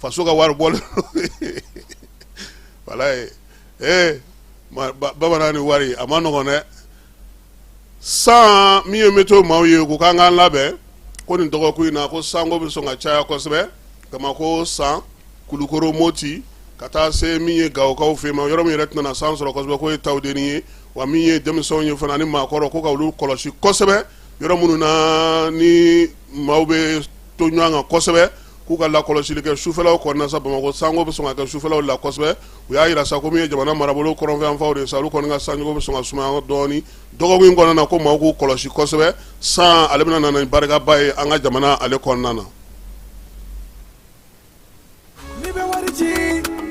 faso ka wari bɔlen walayi. Ee bamanan ni wari a ma nɔgɔn dɛ. San min ye météo maaw ye ko k'an k'an labɛn ko nin dɔgɔkun in na ko sanko bɛ sɔn ka caya kosɛbɛ Bamakɔ, san Kulukoro, Moti ka taa se min ye Gawokaw fɛ ma, yɔrɔ min yɛrɛ tɛna san sɔrɔ kosɛbɛ k'o ye Tawudeni ye. Wa min ye denmisɛnw ye fana ni maakɔrɔ, ko ka olu kɔlɔsi kosɛbɛ yɔrɔ minnu na ni maaw bɛ to ɲɔgɔn kan kosɛbɛ, k'u ka lakɔlɔsili kɛ sufɛlaw kɔnɔna sa. Bamakɔ sanko bɛ sɔn ka kɛ sufɛlaw la kosɛbɛ. U y'a jira sa ko min ye jamana marabolo kɔrɔnfɛyanfanw de sa, olu kɔni ka sanjiko bɛ sɔn ka sumaya dɔɔnin dɔgɔkun in kɔnɔna na, ko maaw k'u kɔlɔsi kosɛbɛ. San ale bɛna na ni barikaba ye an ka jamana ale kɔnɔna na. N'i bɛ wari ci,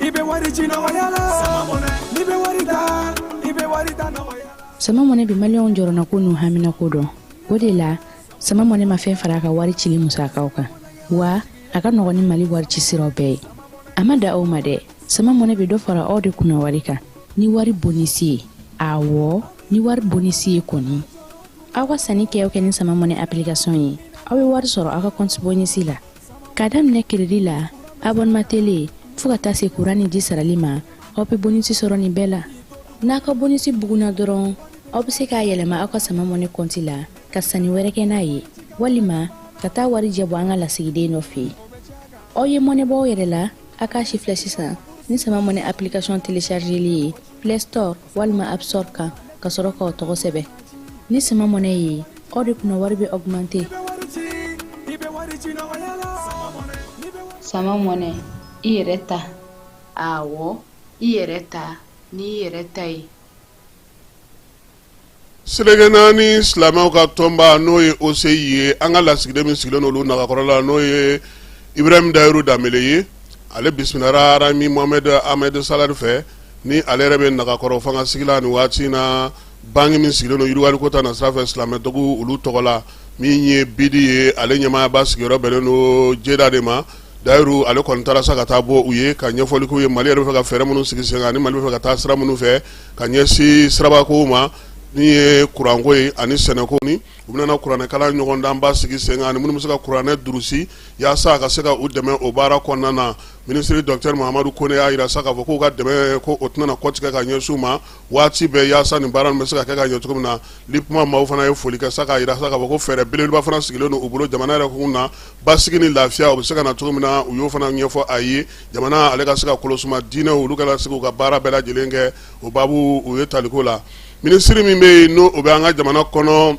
i bɛ wari ci nɔgɔya la. N'i bɛ wari ta, i bɛ wari ta nɔgɔya la. Sama Money bɛ maliyɛnw jɔrɔnako n'u haminako dɔn. O de la, Sama Money ma fɛn fara a ka wari cili musakaw kan wa. A ka nɔgɔn ni Mali wari ci siraw bɛɛ ye. A ma dan o ma dɛ, Sama Money bɛ dɔ fara aw de kunna wari kan ni wari bonisi ye. Awɔ, ni wari bonisi ye kɔni. Aw ka sanni kɛ o kɛ ni Sama Money application ye, aw bɛ wari sɔrɔ aw ka compte bonisi la. K'a daminɛ crédit la, abonnement télé, fo ka taa se courant ni ji sarali ma, aw bɛ bonisi sɔrɔ nin bɛɛ la. N'a ka bonisi bugunna dɔrɔn, aw bɛ se k'a yɛlɛma aw ka Sama Money compte la ka sanni wɛrɛ kɛ n'a ye, walima ka taa warijɛ bɔ an ka lasigiden dɔ fɛ yen. Aw ye mɔnɛ bɔ aw yɛrɛ la, a k'a sifilɛ sisan ni Sama Money application téléchargeli ye Play Store walima App Store kan, ka sɔrɔ k'aw tɔgɔ sɛbɛn. Ni Sama Money ye, aw de kunna wari bɛ augmenter. Sama Money, i yɛrɛ ta. Awɔ, i yɛrɛ ta n'i yɛrɛ ta ye. Seleke naani silamɛw ka tɔnba n'o ye OCI ye, an ka lasigiden min sigilen olu nagakɔrɔ la, n'o ye Ibrahim Dayiru Danbele ye, ale bisimilara Arami Mohamed Ahmed Salari fɛ, ni ale yɛrɛ bɛ nagakɔrɔ fanga sigi la nin waati in na. Banque min sigilen don yiriwaliko ta nasira fɛ silamɛdugu olu tɔgɔ la, min ye BID ye, ale ɲɛmaaba sigiyɔrɔ bɛnnen don Jeda de ma. Dayiru ale kɔni taara sa ka taa bɔ u ye ka ɲɛfɔli k'u ye Mali yɛrɛ bɛ fɛ ka fɛɛrɛ minnu sigi sen kan ani Mali bɛ fɛ ka taa sira minnu fɛ ka ɲɛsin sirabakow ma, min ye kuranko ye ani sɛnɛko. Ni u bɛna kuranɛkalan ɲɔgɔndanba sigi sen kan ani minnu bɛ se ka kuranɛ durusi yaasa a ka se ka u dɛmɛ o baara kɔnɔna na. Minisiri docteur Mahamadu Kone y'a jira sa k'a fɔ k'u ka dɛmɛ ko o tɛna kɔtigɛ ka ɲɛsin u ma waati bɛɛ, yaasa nin baara bɛ se ka kɛ ka ɲɛ cogo min na. LUPMA maaw fana ye foli kɛ sa k'a jira sa k'a fɔ ko fɛɛrɛ belebeleba fana sigilen don u bolo jamana yɛrɛ kun na, basigi ni lafiya o bɛ se ka na cogo min na. U y'o fana ɲɛfɔ a ye, jamana ale ka se ka kolosuma, diinɛ olu ka se k'u ka baara bɛɛ lajɛlen kɛ. O baabu u ye taliko la. Minisiri min bɛ yen n'o o bɛ an ka jamana kɔnɔ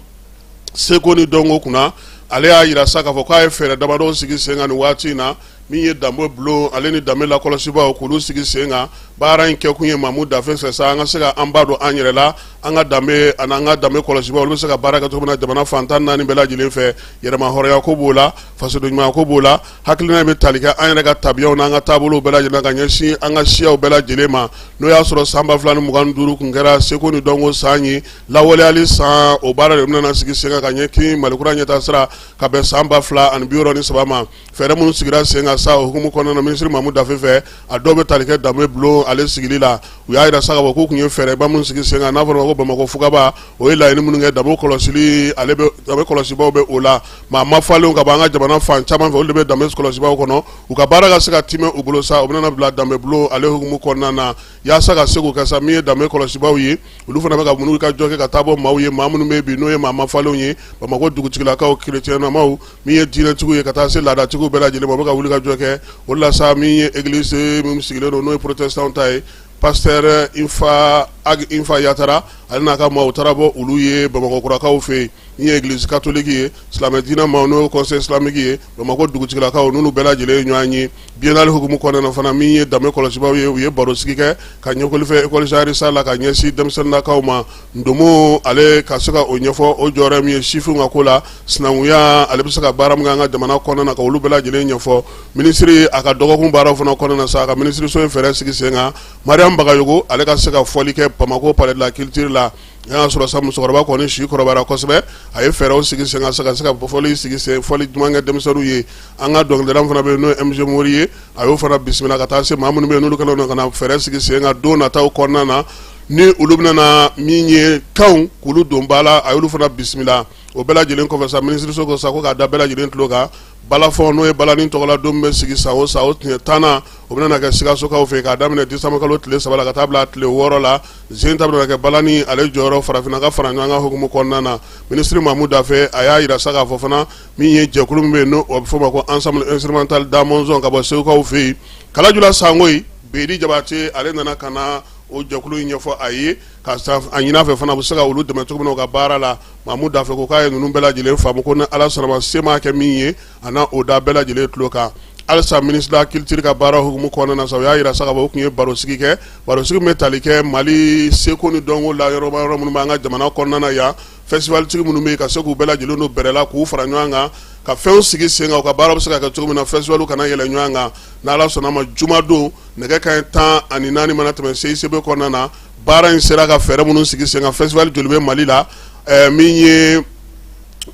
seko ni dɔnko kunna, ale y'a jira sa k'a fɔ k'a ye fɛɛrɛ damadɔ sigi sen kan nin waati in na, min ye danbe bulon ale ni danbe lakɔlɔsibaaw k'olu sigi sen kan. Baara in kɛkun ye Mamu Dafe fɛ sa, an ka se ka an ba don an yɛrɛ la, an ka danbe ani an ka danbe kɔlɔsibaaw olu bɛ se ka baara kɛ cogo min na jamana fan 14 bɛɛ lajɛlen fɛ. Yɛrɛmahɔrɔnya ko b'o la, fasoden ɲumanya ko b'o la, hakilina bɛ tali kɛ an yɛrɛ ka tabiyaw n'an ka taabolow bɛɛ lajɛlen ka ɲɛsin an ka siyaw bɛɛ lajɛlen ma. N'o y'a sɔrɔ san 2025 tun kɛra seko ni dɔnko san ye, lawaleyali san, o baara de bɛna sigi sen kan ka ɲɛsin Mali kura ɲɛtaa sira ka bɛn san 2063 ma. Fɛɛrɛ minnu sigira sen kan sa o hukumu kɔnɔna na minisiri Mamu Dafe fɛ, a dɔw bɛ tali kɛ danbe bulon ale sigili la. U y'a jira sa k'a fɔ k'u tun ye fɛɛrɛba minnu sigi sen kan, n'a fɔra ko Bamakɔ fugaba, o ye laɲini minnu kɛ danbe kɔlɔsili, ale bɛ danbe kɔlɔsibaaw bɛ o la. Maa mafalenw ka bɔ an ka jamana fan caman fɛ, olu de bɛ danbe kɔlɔsibaaw kɔnɔ. U ka baara ka se ka timɛ u bolo sa, o bɛna bila danbe bulon ale hukumu kɔnɔna na, yaasa ka se k'o kɛ sa. Min ye danbe kɔlɔsibaaw ye, olu fana bɛ ka minnu ka jɔ kɛ ka taa bɔ maaw ye, maa minnu bɛ bi n'o ye maa mafalenw ye, Bamakɔ dugutigilakaw, kerecɛnnamaw, min ye diinɛtigiw ye, ka taa se laadatigiw bɛɛ lajɛlen ma, u bɛ ka wuli ka jɔ kɛ o la sa. Min ye église min sigilen don, n'o ye protestant ta ye, pasteur Infa Ag Infa Yatara, ale n'a ka maaw taara bɔ olu ye Bamakɔkurakaw fɛ yen. Min ye église catholique ye, silamɛ diinɛ maaw, n'o ye conseil islamique ye, Bamakɔ dugutigilakaw, n'olu bɛɛ lajɛlen ye ɲɔgɔn ye biennale hukumu kɔnɔna na fana. Min ye danbe kɔlɔsibaaw ye, u ye barosigi kɛ ka ɲɛfɔli fɛ école Jean Richard la ka ɲɛsin denmisɛnninnakaw ma, ndomo ale ka se ka o ɲɛfɔ, o jɔyɔrɔ min ye sifinw ka ko la, sinankunya ale bɛ se ka baara min kɛ an ka jamana kɔnɔna na, ka olu bɛɛ lajɛlen ɲɛfɔ. Minisiri a ka dɔgɔkun baaraw fana kɔnɔna na sa, a ka minisiriso ye fɛɛrɛ sigi sen kan, Mariam Bagayogo ale ka se ka fɔli kɛ Bamakɔ palais de la culture la. A y'a sɔrɔ sa musokɔrɔba kɔni si kɔrɔbayara kosɛbɛ, a ye fɛɛrɛw sigi sen kan ka se ka fɔli sigi sen, fɔli duman kɛ denmisɛnninw ye. An ka dɔnkilidala fana bɛ yen, n'o ye MG Mori ye, a y'o fana bisimila ka taa se maa minnu bɛ yen n'olu kɛlen don ka na fɛɛrɛ sigi sen kan don nataw kɔnɔna na, ni olu bɛna na min ye kanw k'olu don ba la, a y'olu fana bisimila. O bɛɛ lajɛlen kɔfɛ sa, minisiriso ko sa ko k'a da bɛɛ lajɛlen tulo kan, balafɔn n'o ye balani tɔgɔla don bɛ sigi san o san, o tiɲɛ tannan o bɛna kɛ Sikasokaw fɛ k'a daminɛ décembre kalo tile 3 la ka taa bila tile 6 la. Zen ta bɛna kɛ balani ale jɔyɔrɔ farafinna ka fara ɲɔgɔn kan hukumu kɔnɔna na. Minisiri Mamu Dafe a y'a jira sa k'a fɔ fana, min ye jɛkulu min bɛ yen n'o bɛ f'o ma ko ensemble instrumental Damɔnzɔn ka bɔ Segukaw fɛ yen, Kalajula Sangoyi Bedi Jabate, ale nana ka na o jɛkulu in ɲɛfɔ a ye, ka a ɲini a fɛ fana a bɛ se ka olu dɛmɛ cogo min na u ka baara la. Mamu Dafe ko k'a ye ninnu bɛɛ lajɛlen faamu, ko ni Ala sɔnna ma, se maa kɛ min ye, a na o da bɛɛ lajɛlen tulo kan. Halisa ministre de la culture ka baara hukumu kɔnɔna na sa, u y'a jira sa k'a fɔ u tun ye barosigi kɛ, barosigi min bɛ tali kɛ Mali seko ni dɔnko la, yɔrɔ yɔrɔ minnu b'an ka jamana kɔnɔna na yan, festival tigi minnu bɛ yen, ka se k'u bɛɛ lajɛlen don bɛrɛ la, k'u fara ɲɔgɔn kan, ka fɛnw sigi sen kan, u ka baara bɛ se ka kɛ cogo min na, festival kana yɛlɛ ɲɔgɔn kan. N'Ala sɔnna ma, jumadon nɛgɛ kanɲɛ 14 mana tɛmɛ CICB kɔnɔna na, baara in sera ka fɛɛrɛ minnu sigi sen kan, festival joli bɛ Mali la, min ye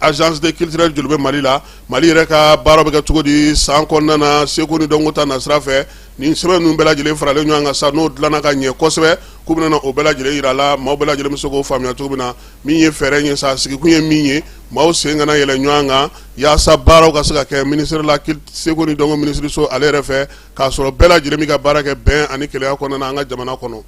Agence de culturelle joli bɛ Mali la, Mali yɛrɛ ka baara bɛ kɛ cogo di san kɔnɔna na seko ni dɔnko ta nasira fɛ, nin sɛbɛn ninnu bɛɛ lajɛlen faralen ɲɔgɔn kan sa, n'o dilanna ka ɲɛ kosɛbɛ, k'u bɛna o bɛɛ lajɛlen jira la, maaw bɛɛ lajɛlen bɛ se k'o faamuya cogo min na. Min ye fɛɛrɛ ye sa, sigikun ye min ye, maaw sen kana yɛlɛ ɲɔgɔn kan yaasa baaraw ka se ka kɛ ministère la seko ni dɔnko minisiriso ale yɛrɛ fɛ, k'a sɔrɔ bɛɛ lajɛlen bɛ ka baara kɛ bɛn ani kelenya kɔnɔna na an ka jamana kɔnɔ.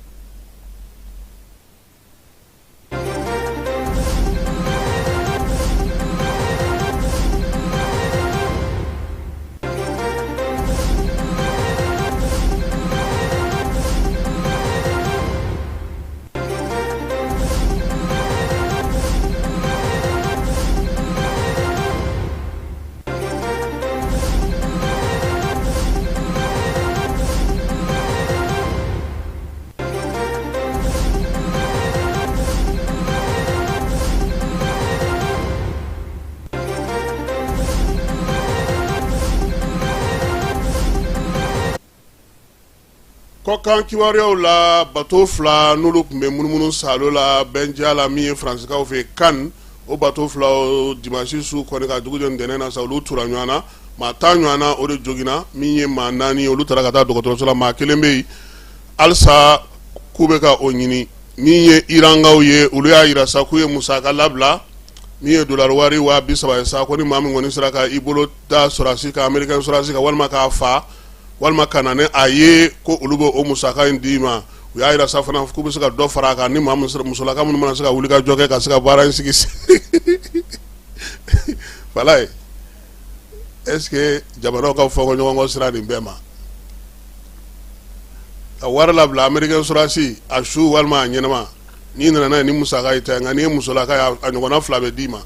Kɔkan kibaruyaw la, bato fila n'olu tun bɛ munumunu saalo la bɛndiya la min ye Faransikaw fɛ Cannes, o bato fila dimanche su kɔni ka dugu jɛ ntɛnɛn na sa, olu tura ɲɔgɔn na, maa 10 ɲɔgɔn na o de joginna, min ye maa 4 ye olu taara ka taa dɔgɔtɔrɔso la, maa kelen bɛ yen halisa k'u bɛ ka o ɲini. Min ye Irankaw ye, olu y'a jira sa k'u ye musaka labila min ye dolari wari 30,000 ye sa, ko ni maa min kɔni sera ka i bolo da sɔrɔdasi kan, américain sɔrɔdasi kan, walima k'a fa walima ka na ni a ye, ko olu bɛ o musaka in d'i ma. U y'a jira sa fana k'u bɛ se ka dɔ fara a kan ni maa musolaka minnu mana se ka wuli ka jɔ kɛ ka se ka baara in sigi Falaye, est-ce que jamanaw ka fɔ ɲɔgɔn kɔ sira nin bɛɛ ma ka wari labila américain sɔrɔdasi a su walima a ɲɛnama, n'i nana n'a ye ni musaka ye tɛ, nka n'i ye musolaka ye a ɲɔgɔnna fila bɛ d'i ma.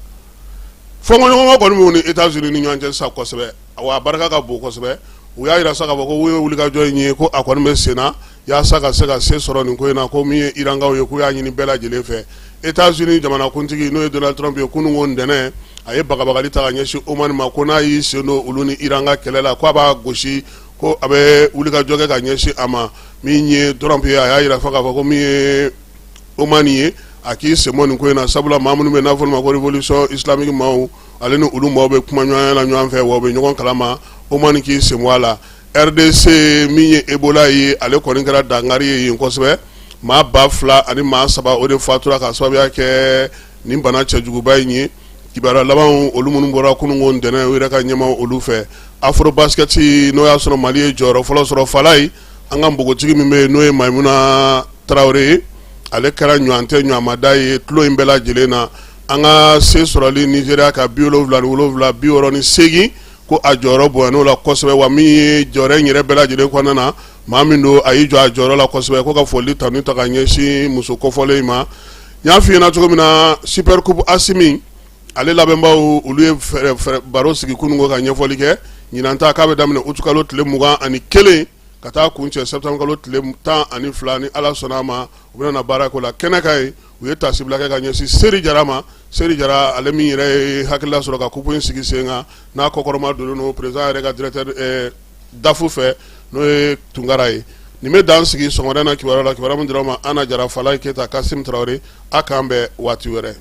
Fɔnkɔɲɔgɔnkɔ kɔni b'u ni États-Unis ni ɲɔgɔn cɛ sisan kosɛbɛ, wa a barika ka bon kosɛbɛ. U y'a jira sa k'a fɔ ko u ye wulikajɔ in ye ko a kɔni bɛ sen na yaasa ka se ka se sɔrɔ nin ko in na, ko min ye Irankaw ye k'u y'a ɲini bɛɛ lajɛlen fɛ. États-Unis jamanakuntigi n'o ye Donald Trump ye, kunun ko ntɛnɛn a ye bagabagali ta ka ɲɛsin Oman ma, ko n'a y'i sen don olu ni Iran ka kɛlɛ la, ko a b'a gosi, ko a bɛ wulikajɔ kɛ ka ɲɛsin a ma. Min ye Trump ye, a y'a jira fɔ k'a fɔ ko min ye Oman ye, a k'i sen bɔ nin ko in na, sabula maa minnu bɛ n'a fɔ ma ko révolution islamique maaw, ale ni olu maaw bɛ kuma ɲɔgɔnya la ɲɔgɔn fɛ, wa u bɛ ɲɔgɔn kalama. Oman k'i sen bɔ a la. RDC, min ye Ebola ye, ale kɔni kɛra dankari ye yen kosɛbɛ. Maa 2300 o de fatura ka sababuya kɛ nin bana cɛjuguba in ye. Kibaruya laban olu minnu bɔra kunun ko ntɛnɛn u yɛrɛ ka ɲɛmaw olu fɛ, Afrobasket, n'o y'a sɔrɔ Mali ye jɔyɔrɔ fɔlɔ sɔrɔ. Falaye, an ka npogotigi min bɛ yen n'o ye Mayimuna Tarawele ye, ale kɛra ɲɔgɔn tɛ ɲɔgɔnmada ye tulon in bɛɛ lajɛlen na. An ka se sɔrɔli Nizeriya kan 77 68, ko a jɔyɔrɔ bonyana la kosɛbɛ. Wa min ye jɔyɔrɔ in yɛrɛ bɛɛ lajɛlen kɔnɔna na, maa min don a y'i jɔ a jɔyɔrɔ la kosɛbɛ, ko ka foli tanu ta ka ɲɛsin muso kofɔlen in ma. N y'a f'i ɲɛna cogo min na, Super Coupe Asimi ale labɛnbaw olu ye baro sigi kunun ko ka ɲɛfɔli kɛ. Ɲinan ta k'a bɛ daminɛ utukalo tile 21 ka taa kuncɛ sɛtanburukalo tile 12, ni Ala sɔnna a ma, u bɛna na baara ko la kɛnɛ kan yen. U ye taasibila kɛ ka ɲɛsin Seri Jara ma. Seri Jara, ale min yɛrɛ ye hakilila sɔrɔ ka coupe in sigi sen kan, n'a kɔkɔrɔma donnen don président yɛrɛ ka directeur DAF fɛ, n'o ye Tunkara ye. Nin bɛ dan sigi sɔgɔmada na kibaruya la, kibaruya min dira aw ma Ana Jara, Falaye Keyita, Kasim Tarawele. A k'an bɛn waati wɛrɛ.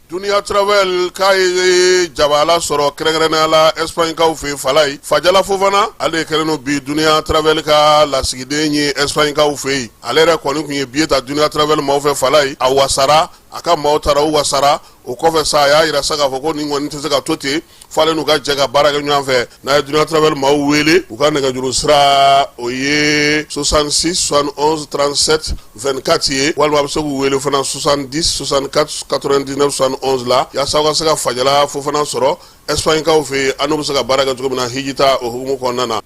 Dunia Travel k'a ye jabala sɔrɔ kɛrɛnkɛrɛnnenya la Espagne-kaw fɛ. Falaye, Fajala Fofana, ale kɛlen don bi Dunia Travel ka lasigiden ye Espagne-kaw fɛ yen. Ale yɛrɛ kɔni tun ye billet ta Dunia Travel maaw fɛ. Falaye, a wasara, a ka maaw taara, u wasara. O kɔfɛ sa, a y'a jira sa k'a fɔ ko nin kɔni tɛ se ka to ten, f'ale n'u ka jɛ ka baara kɛ ɲɔgɔn fɛ. N'a ye Dunia Travel maaw wele, u ka nɛgɛjuru sira o ye 66 71 37 24 ye, walima a bɛ se k'u wele fana 70 64 99 71 la, yaasa aw ka se ka Fajala Fofana sɔrɔ Espagne-kaw fɛ yen, an n'u bɛ se ka baara kɛ cogo min na hijita o hukumu kɔnɔna na.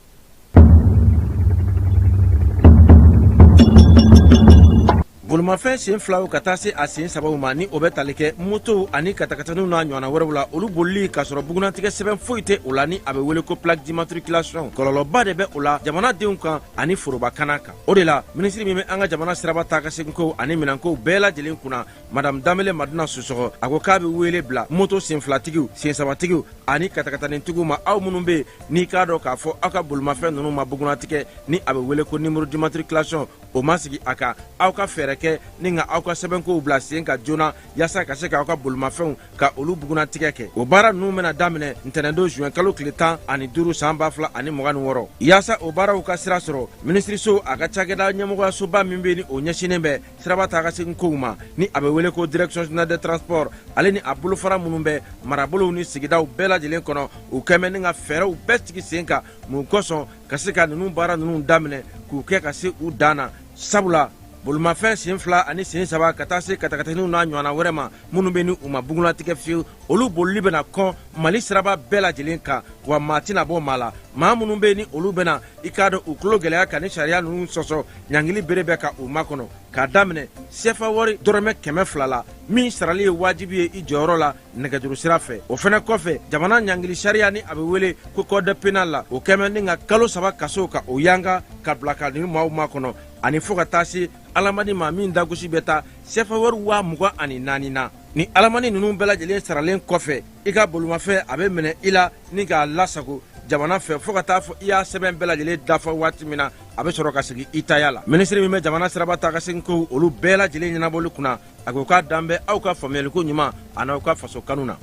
Bolimafɛn sen filaw ka taa se a sen sabaw ma, ni o bɛ tali kɛ motow ani katakataniw n'a ɲɔgɔnna wɛrɛw la, olu bolili k'a sɔrɔ bugunnatigɛ sɛbɛn foyi tɛ o la, ni a bɛ wele ko plaque d'immatriculation, kɔlɔlɔba de bɛ o la jamanadenw kan ani foroba kana kan. O de la, minisiri min bɛ an ka jamana siraba taa ka seginkow ani minɛnkow bɛɛ lajɛlen kunna, madame Danbele Madina Sisɔkɔ, a ko k'a bɛ wele bila moto senfilatigiw, sensabatigiw ani katakatanitigiw ma, aw minnu bɛ yen n'i k'a dɔn k'a fɔ aw ka bolimafɛn ninnu ma bugunnatigɛ, ni a bɛ wele ko numéro d'immatriculation, o ma sigi a kan, aw ka fɛɛrɛ kɛ. kɛ ni ka aw ka sɛbɛnkow bila sen kan joona yaasa ka se k'aw ka bolimafɛnw ka olu bugunnatigɛ kɛ. O baara ninnu bɛna daminɛ ntɛnɛndon juin kalo tile 15 san 2026. Yaasa o baaraw ka sira sɔrɔ, minisiriso a ka cakɛda ɲɛmɔgɔyasoba min bɛ ni o ɲɛsinnen bɛ siraba taa ka segin kow ma, ni a bɛ wele ko Direction générale des transports, ale ni a bolofara minnu bɛ marabolow ni sigidaw bɛɛ lajɛlen kɔnɔ, u kɛn bɛ ni ka fɛɛrɛw bɛɛ sigi sen kan mun kosɔn ka se ka ninnu baara ninnu daminɛ k'u kɛ ka se u dan na. Sabula bolimafɛn sen 2 ani sen 3 ka taa se katakataninw n'a ɲɔgɔnna wɛrɛ ma minnu bɛ ni u ma bugunnatigɛ fiyewu, olu bolili bɛna kɔn Mali siraba bɛɛ lajɛlen kan, wa maa tɛna bɔ maa la. Maa minnu bɛ ni olu bɛna i k'a dɔn u tulo gɛlɛya ka ni sariya ninnu sɔsɔ, ɲangili bere bɛ ka u makɔnɔ k'a daminɛ sefa wari dɔrɔmɛ 200 la, min sarali ye wajibi ye i jɔyɔrɔ la nɛgɛjuru sira fɛ. O fɛnɛ kɔfɛ, jamana ɲangili sariya ni a bɛ wele ko code pénal la, o kɛmɛ ni ka kalo 3 kaso ka o yanga ka bila ka nin maaw makɔnɔ, ani fo ka taa se alamani ma min dagosi bɛ taa sefa wari 24,000 na. Ni alamani ninnu bɛɛ lajɛlen saralen kɔfɛ, i ka bolimafɛn a bɛ minɛ i la ni k'a lasago jamana fɛ fo ka taa fɔ i y'a sɛbɛn bɛɛ lajɛlen dafa waati min na, a bɛ sɔrɔ ka segin i taya la. Minisiri min bɛ jamana siraba taa ka segin kow olu bɛɛ lajɛlen ɲɛnabɔli kunna, a ko k'a dan bɛ aw ka faamuyaliko ɲuman an'aw ka faso kanu na.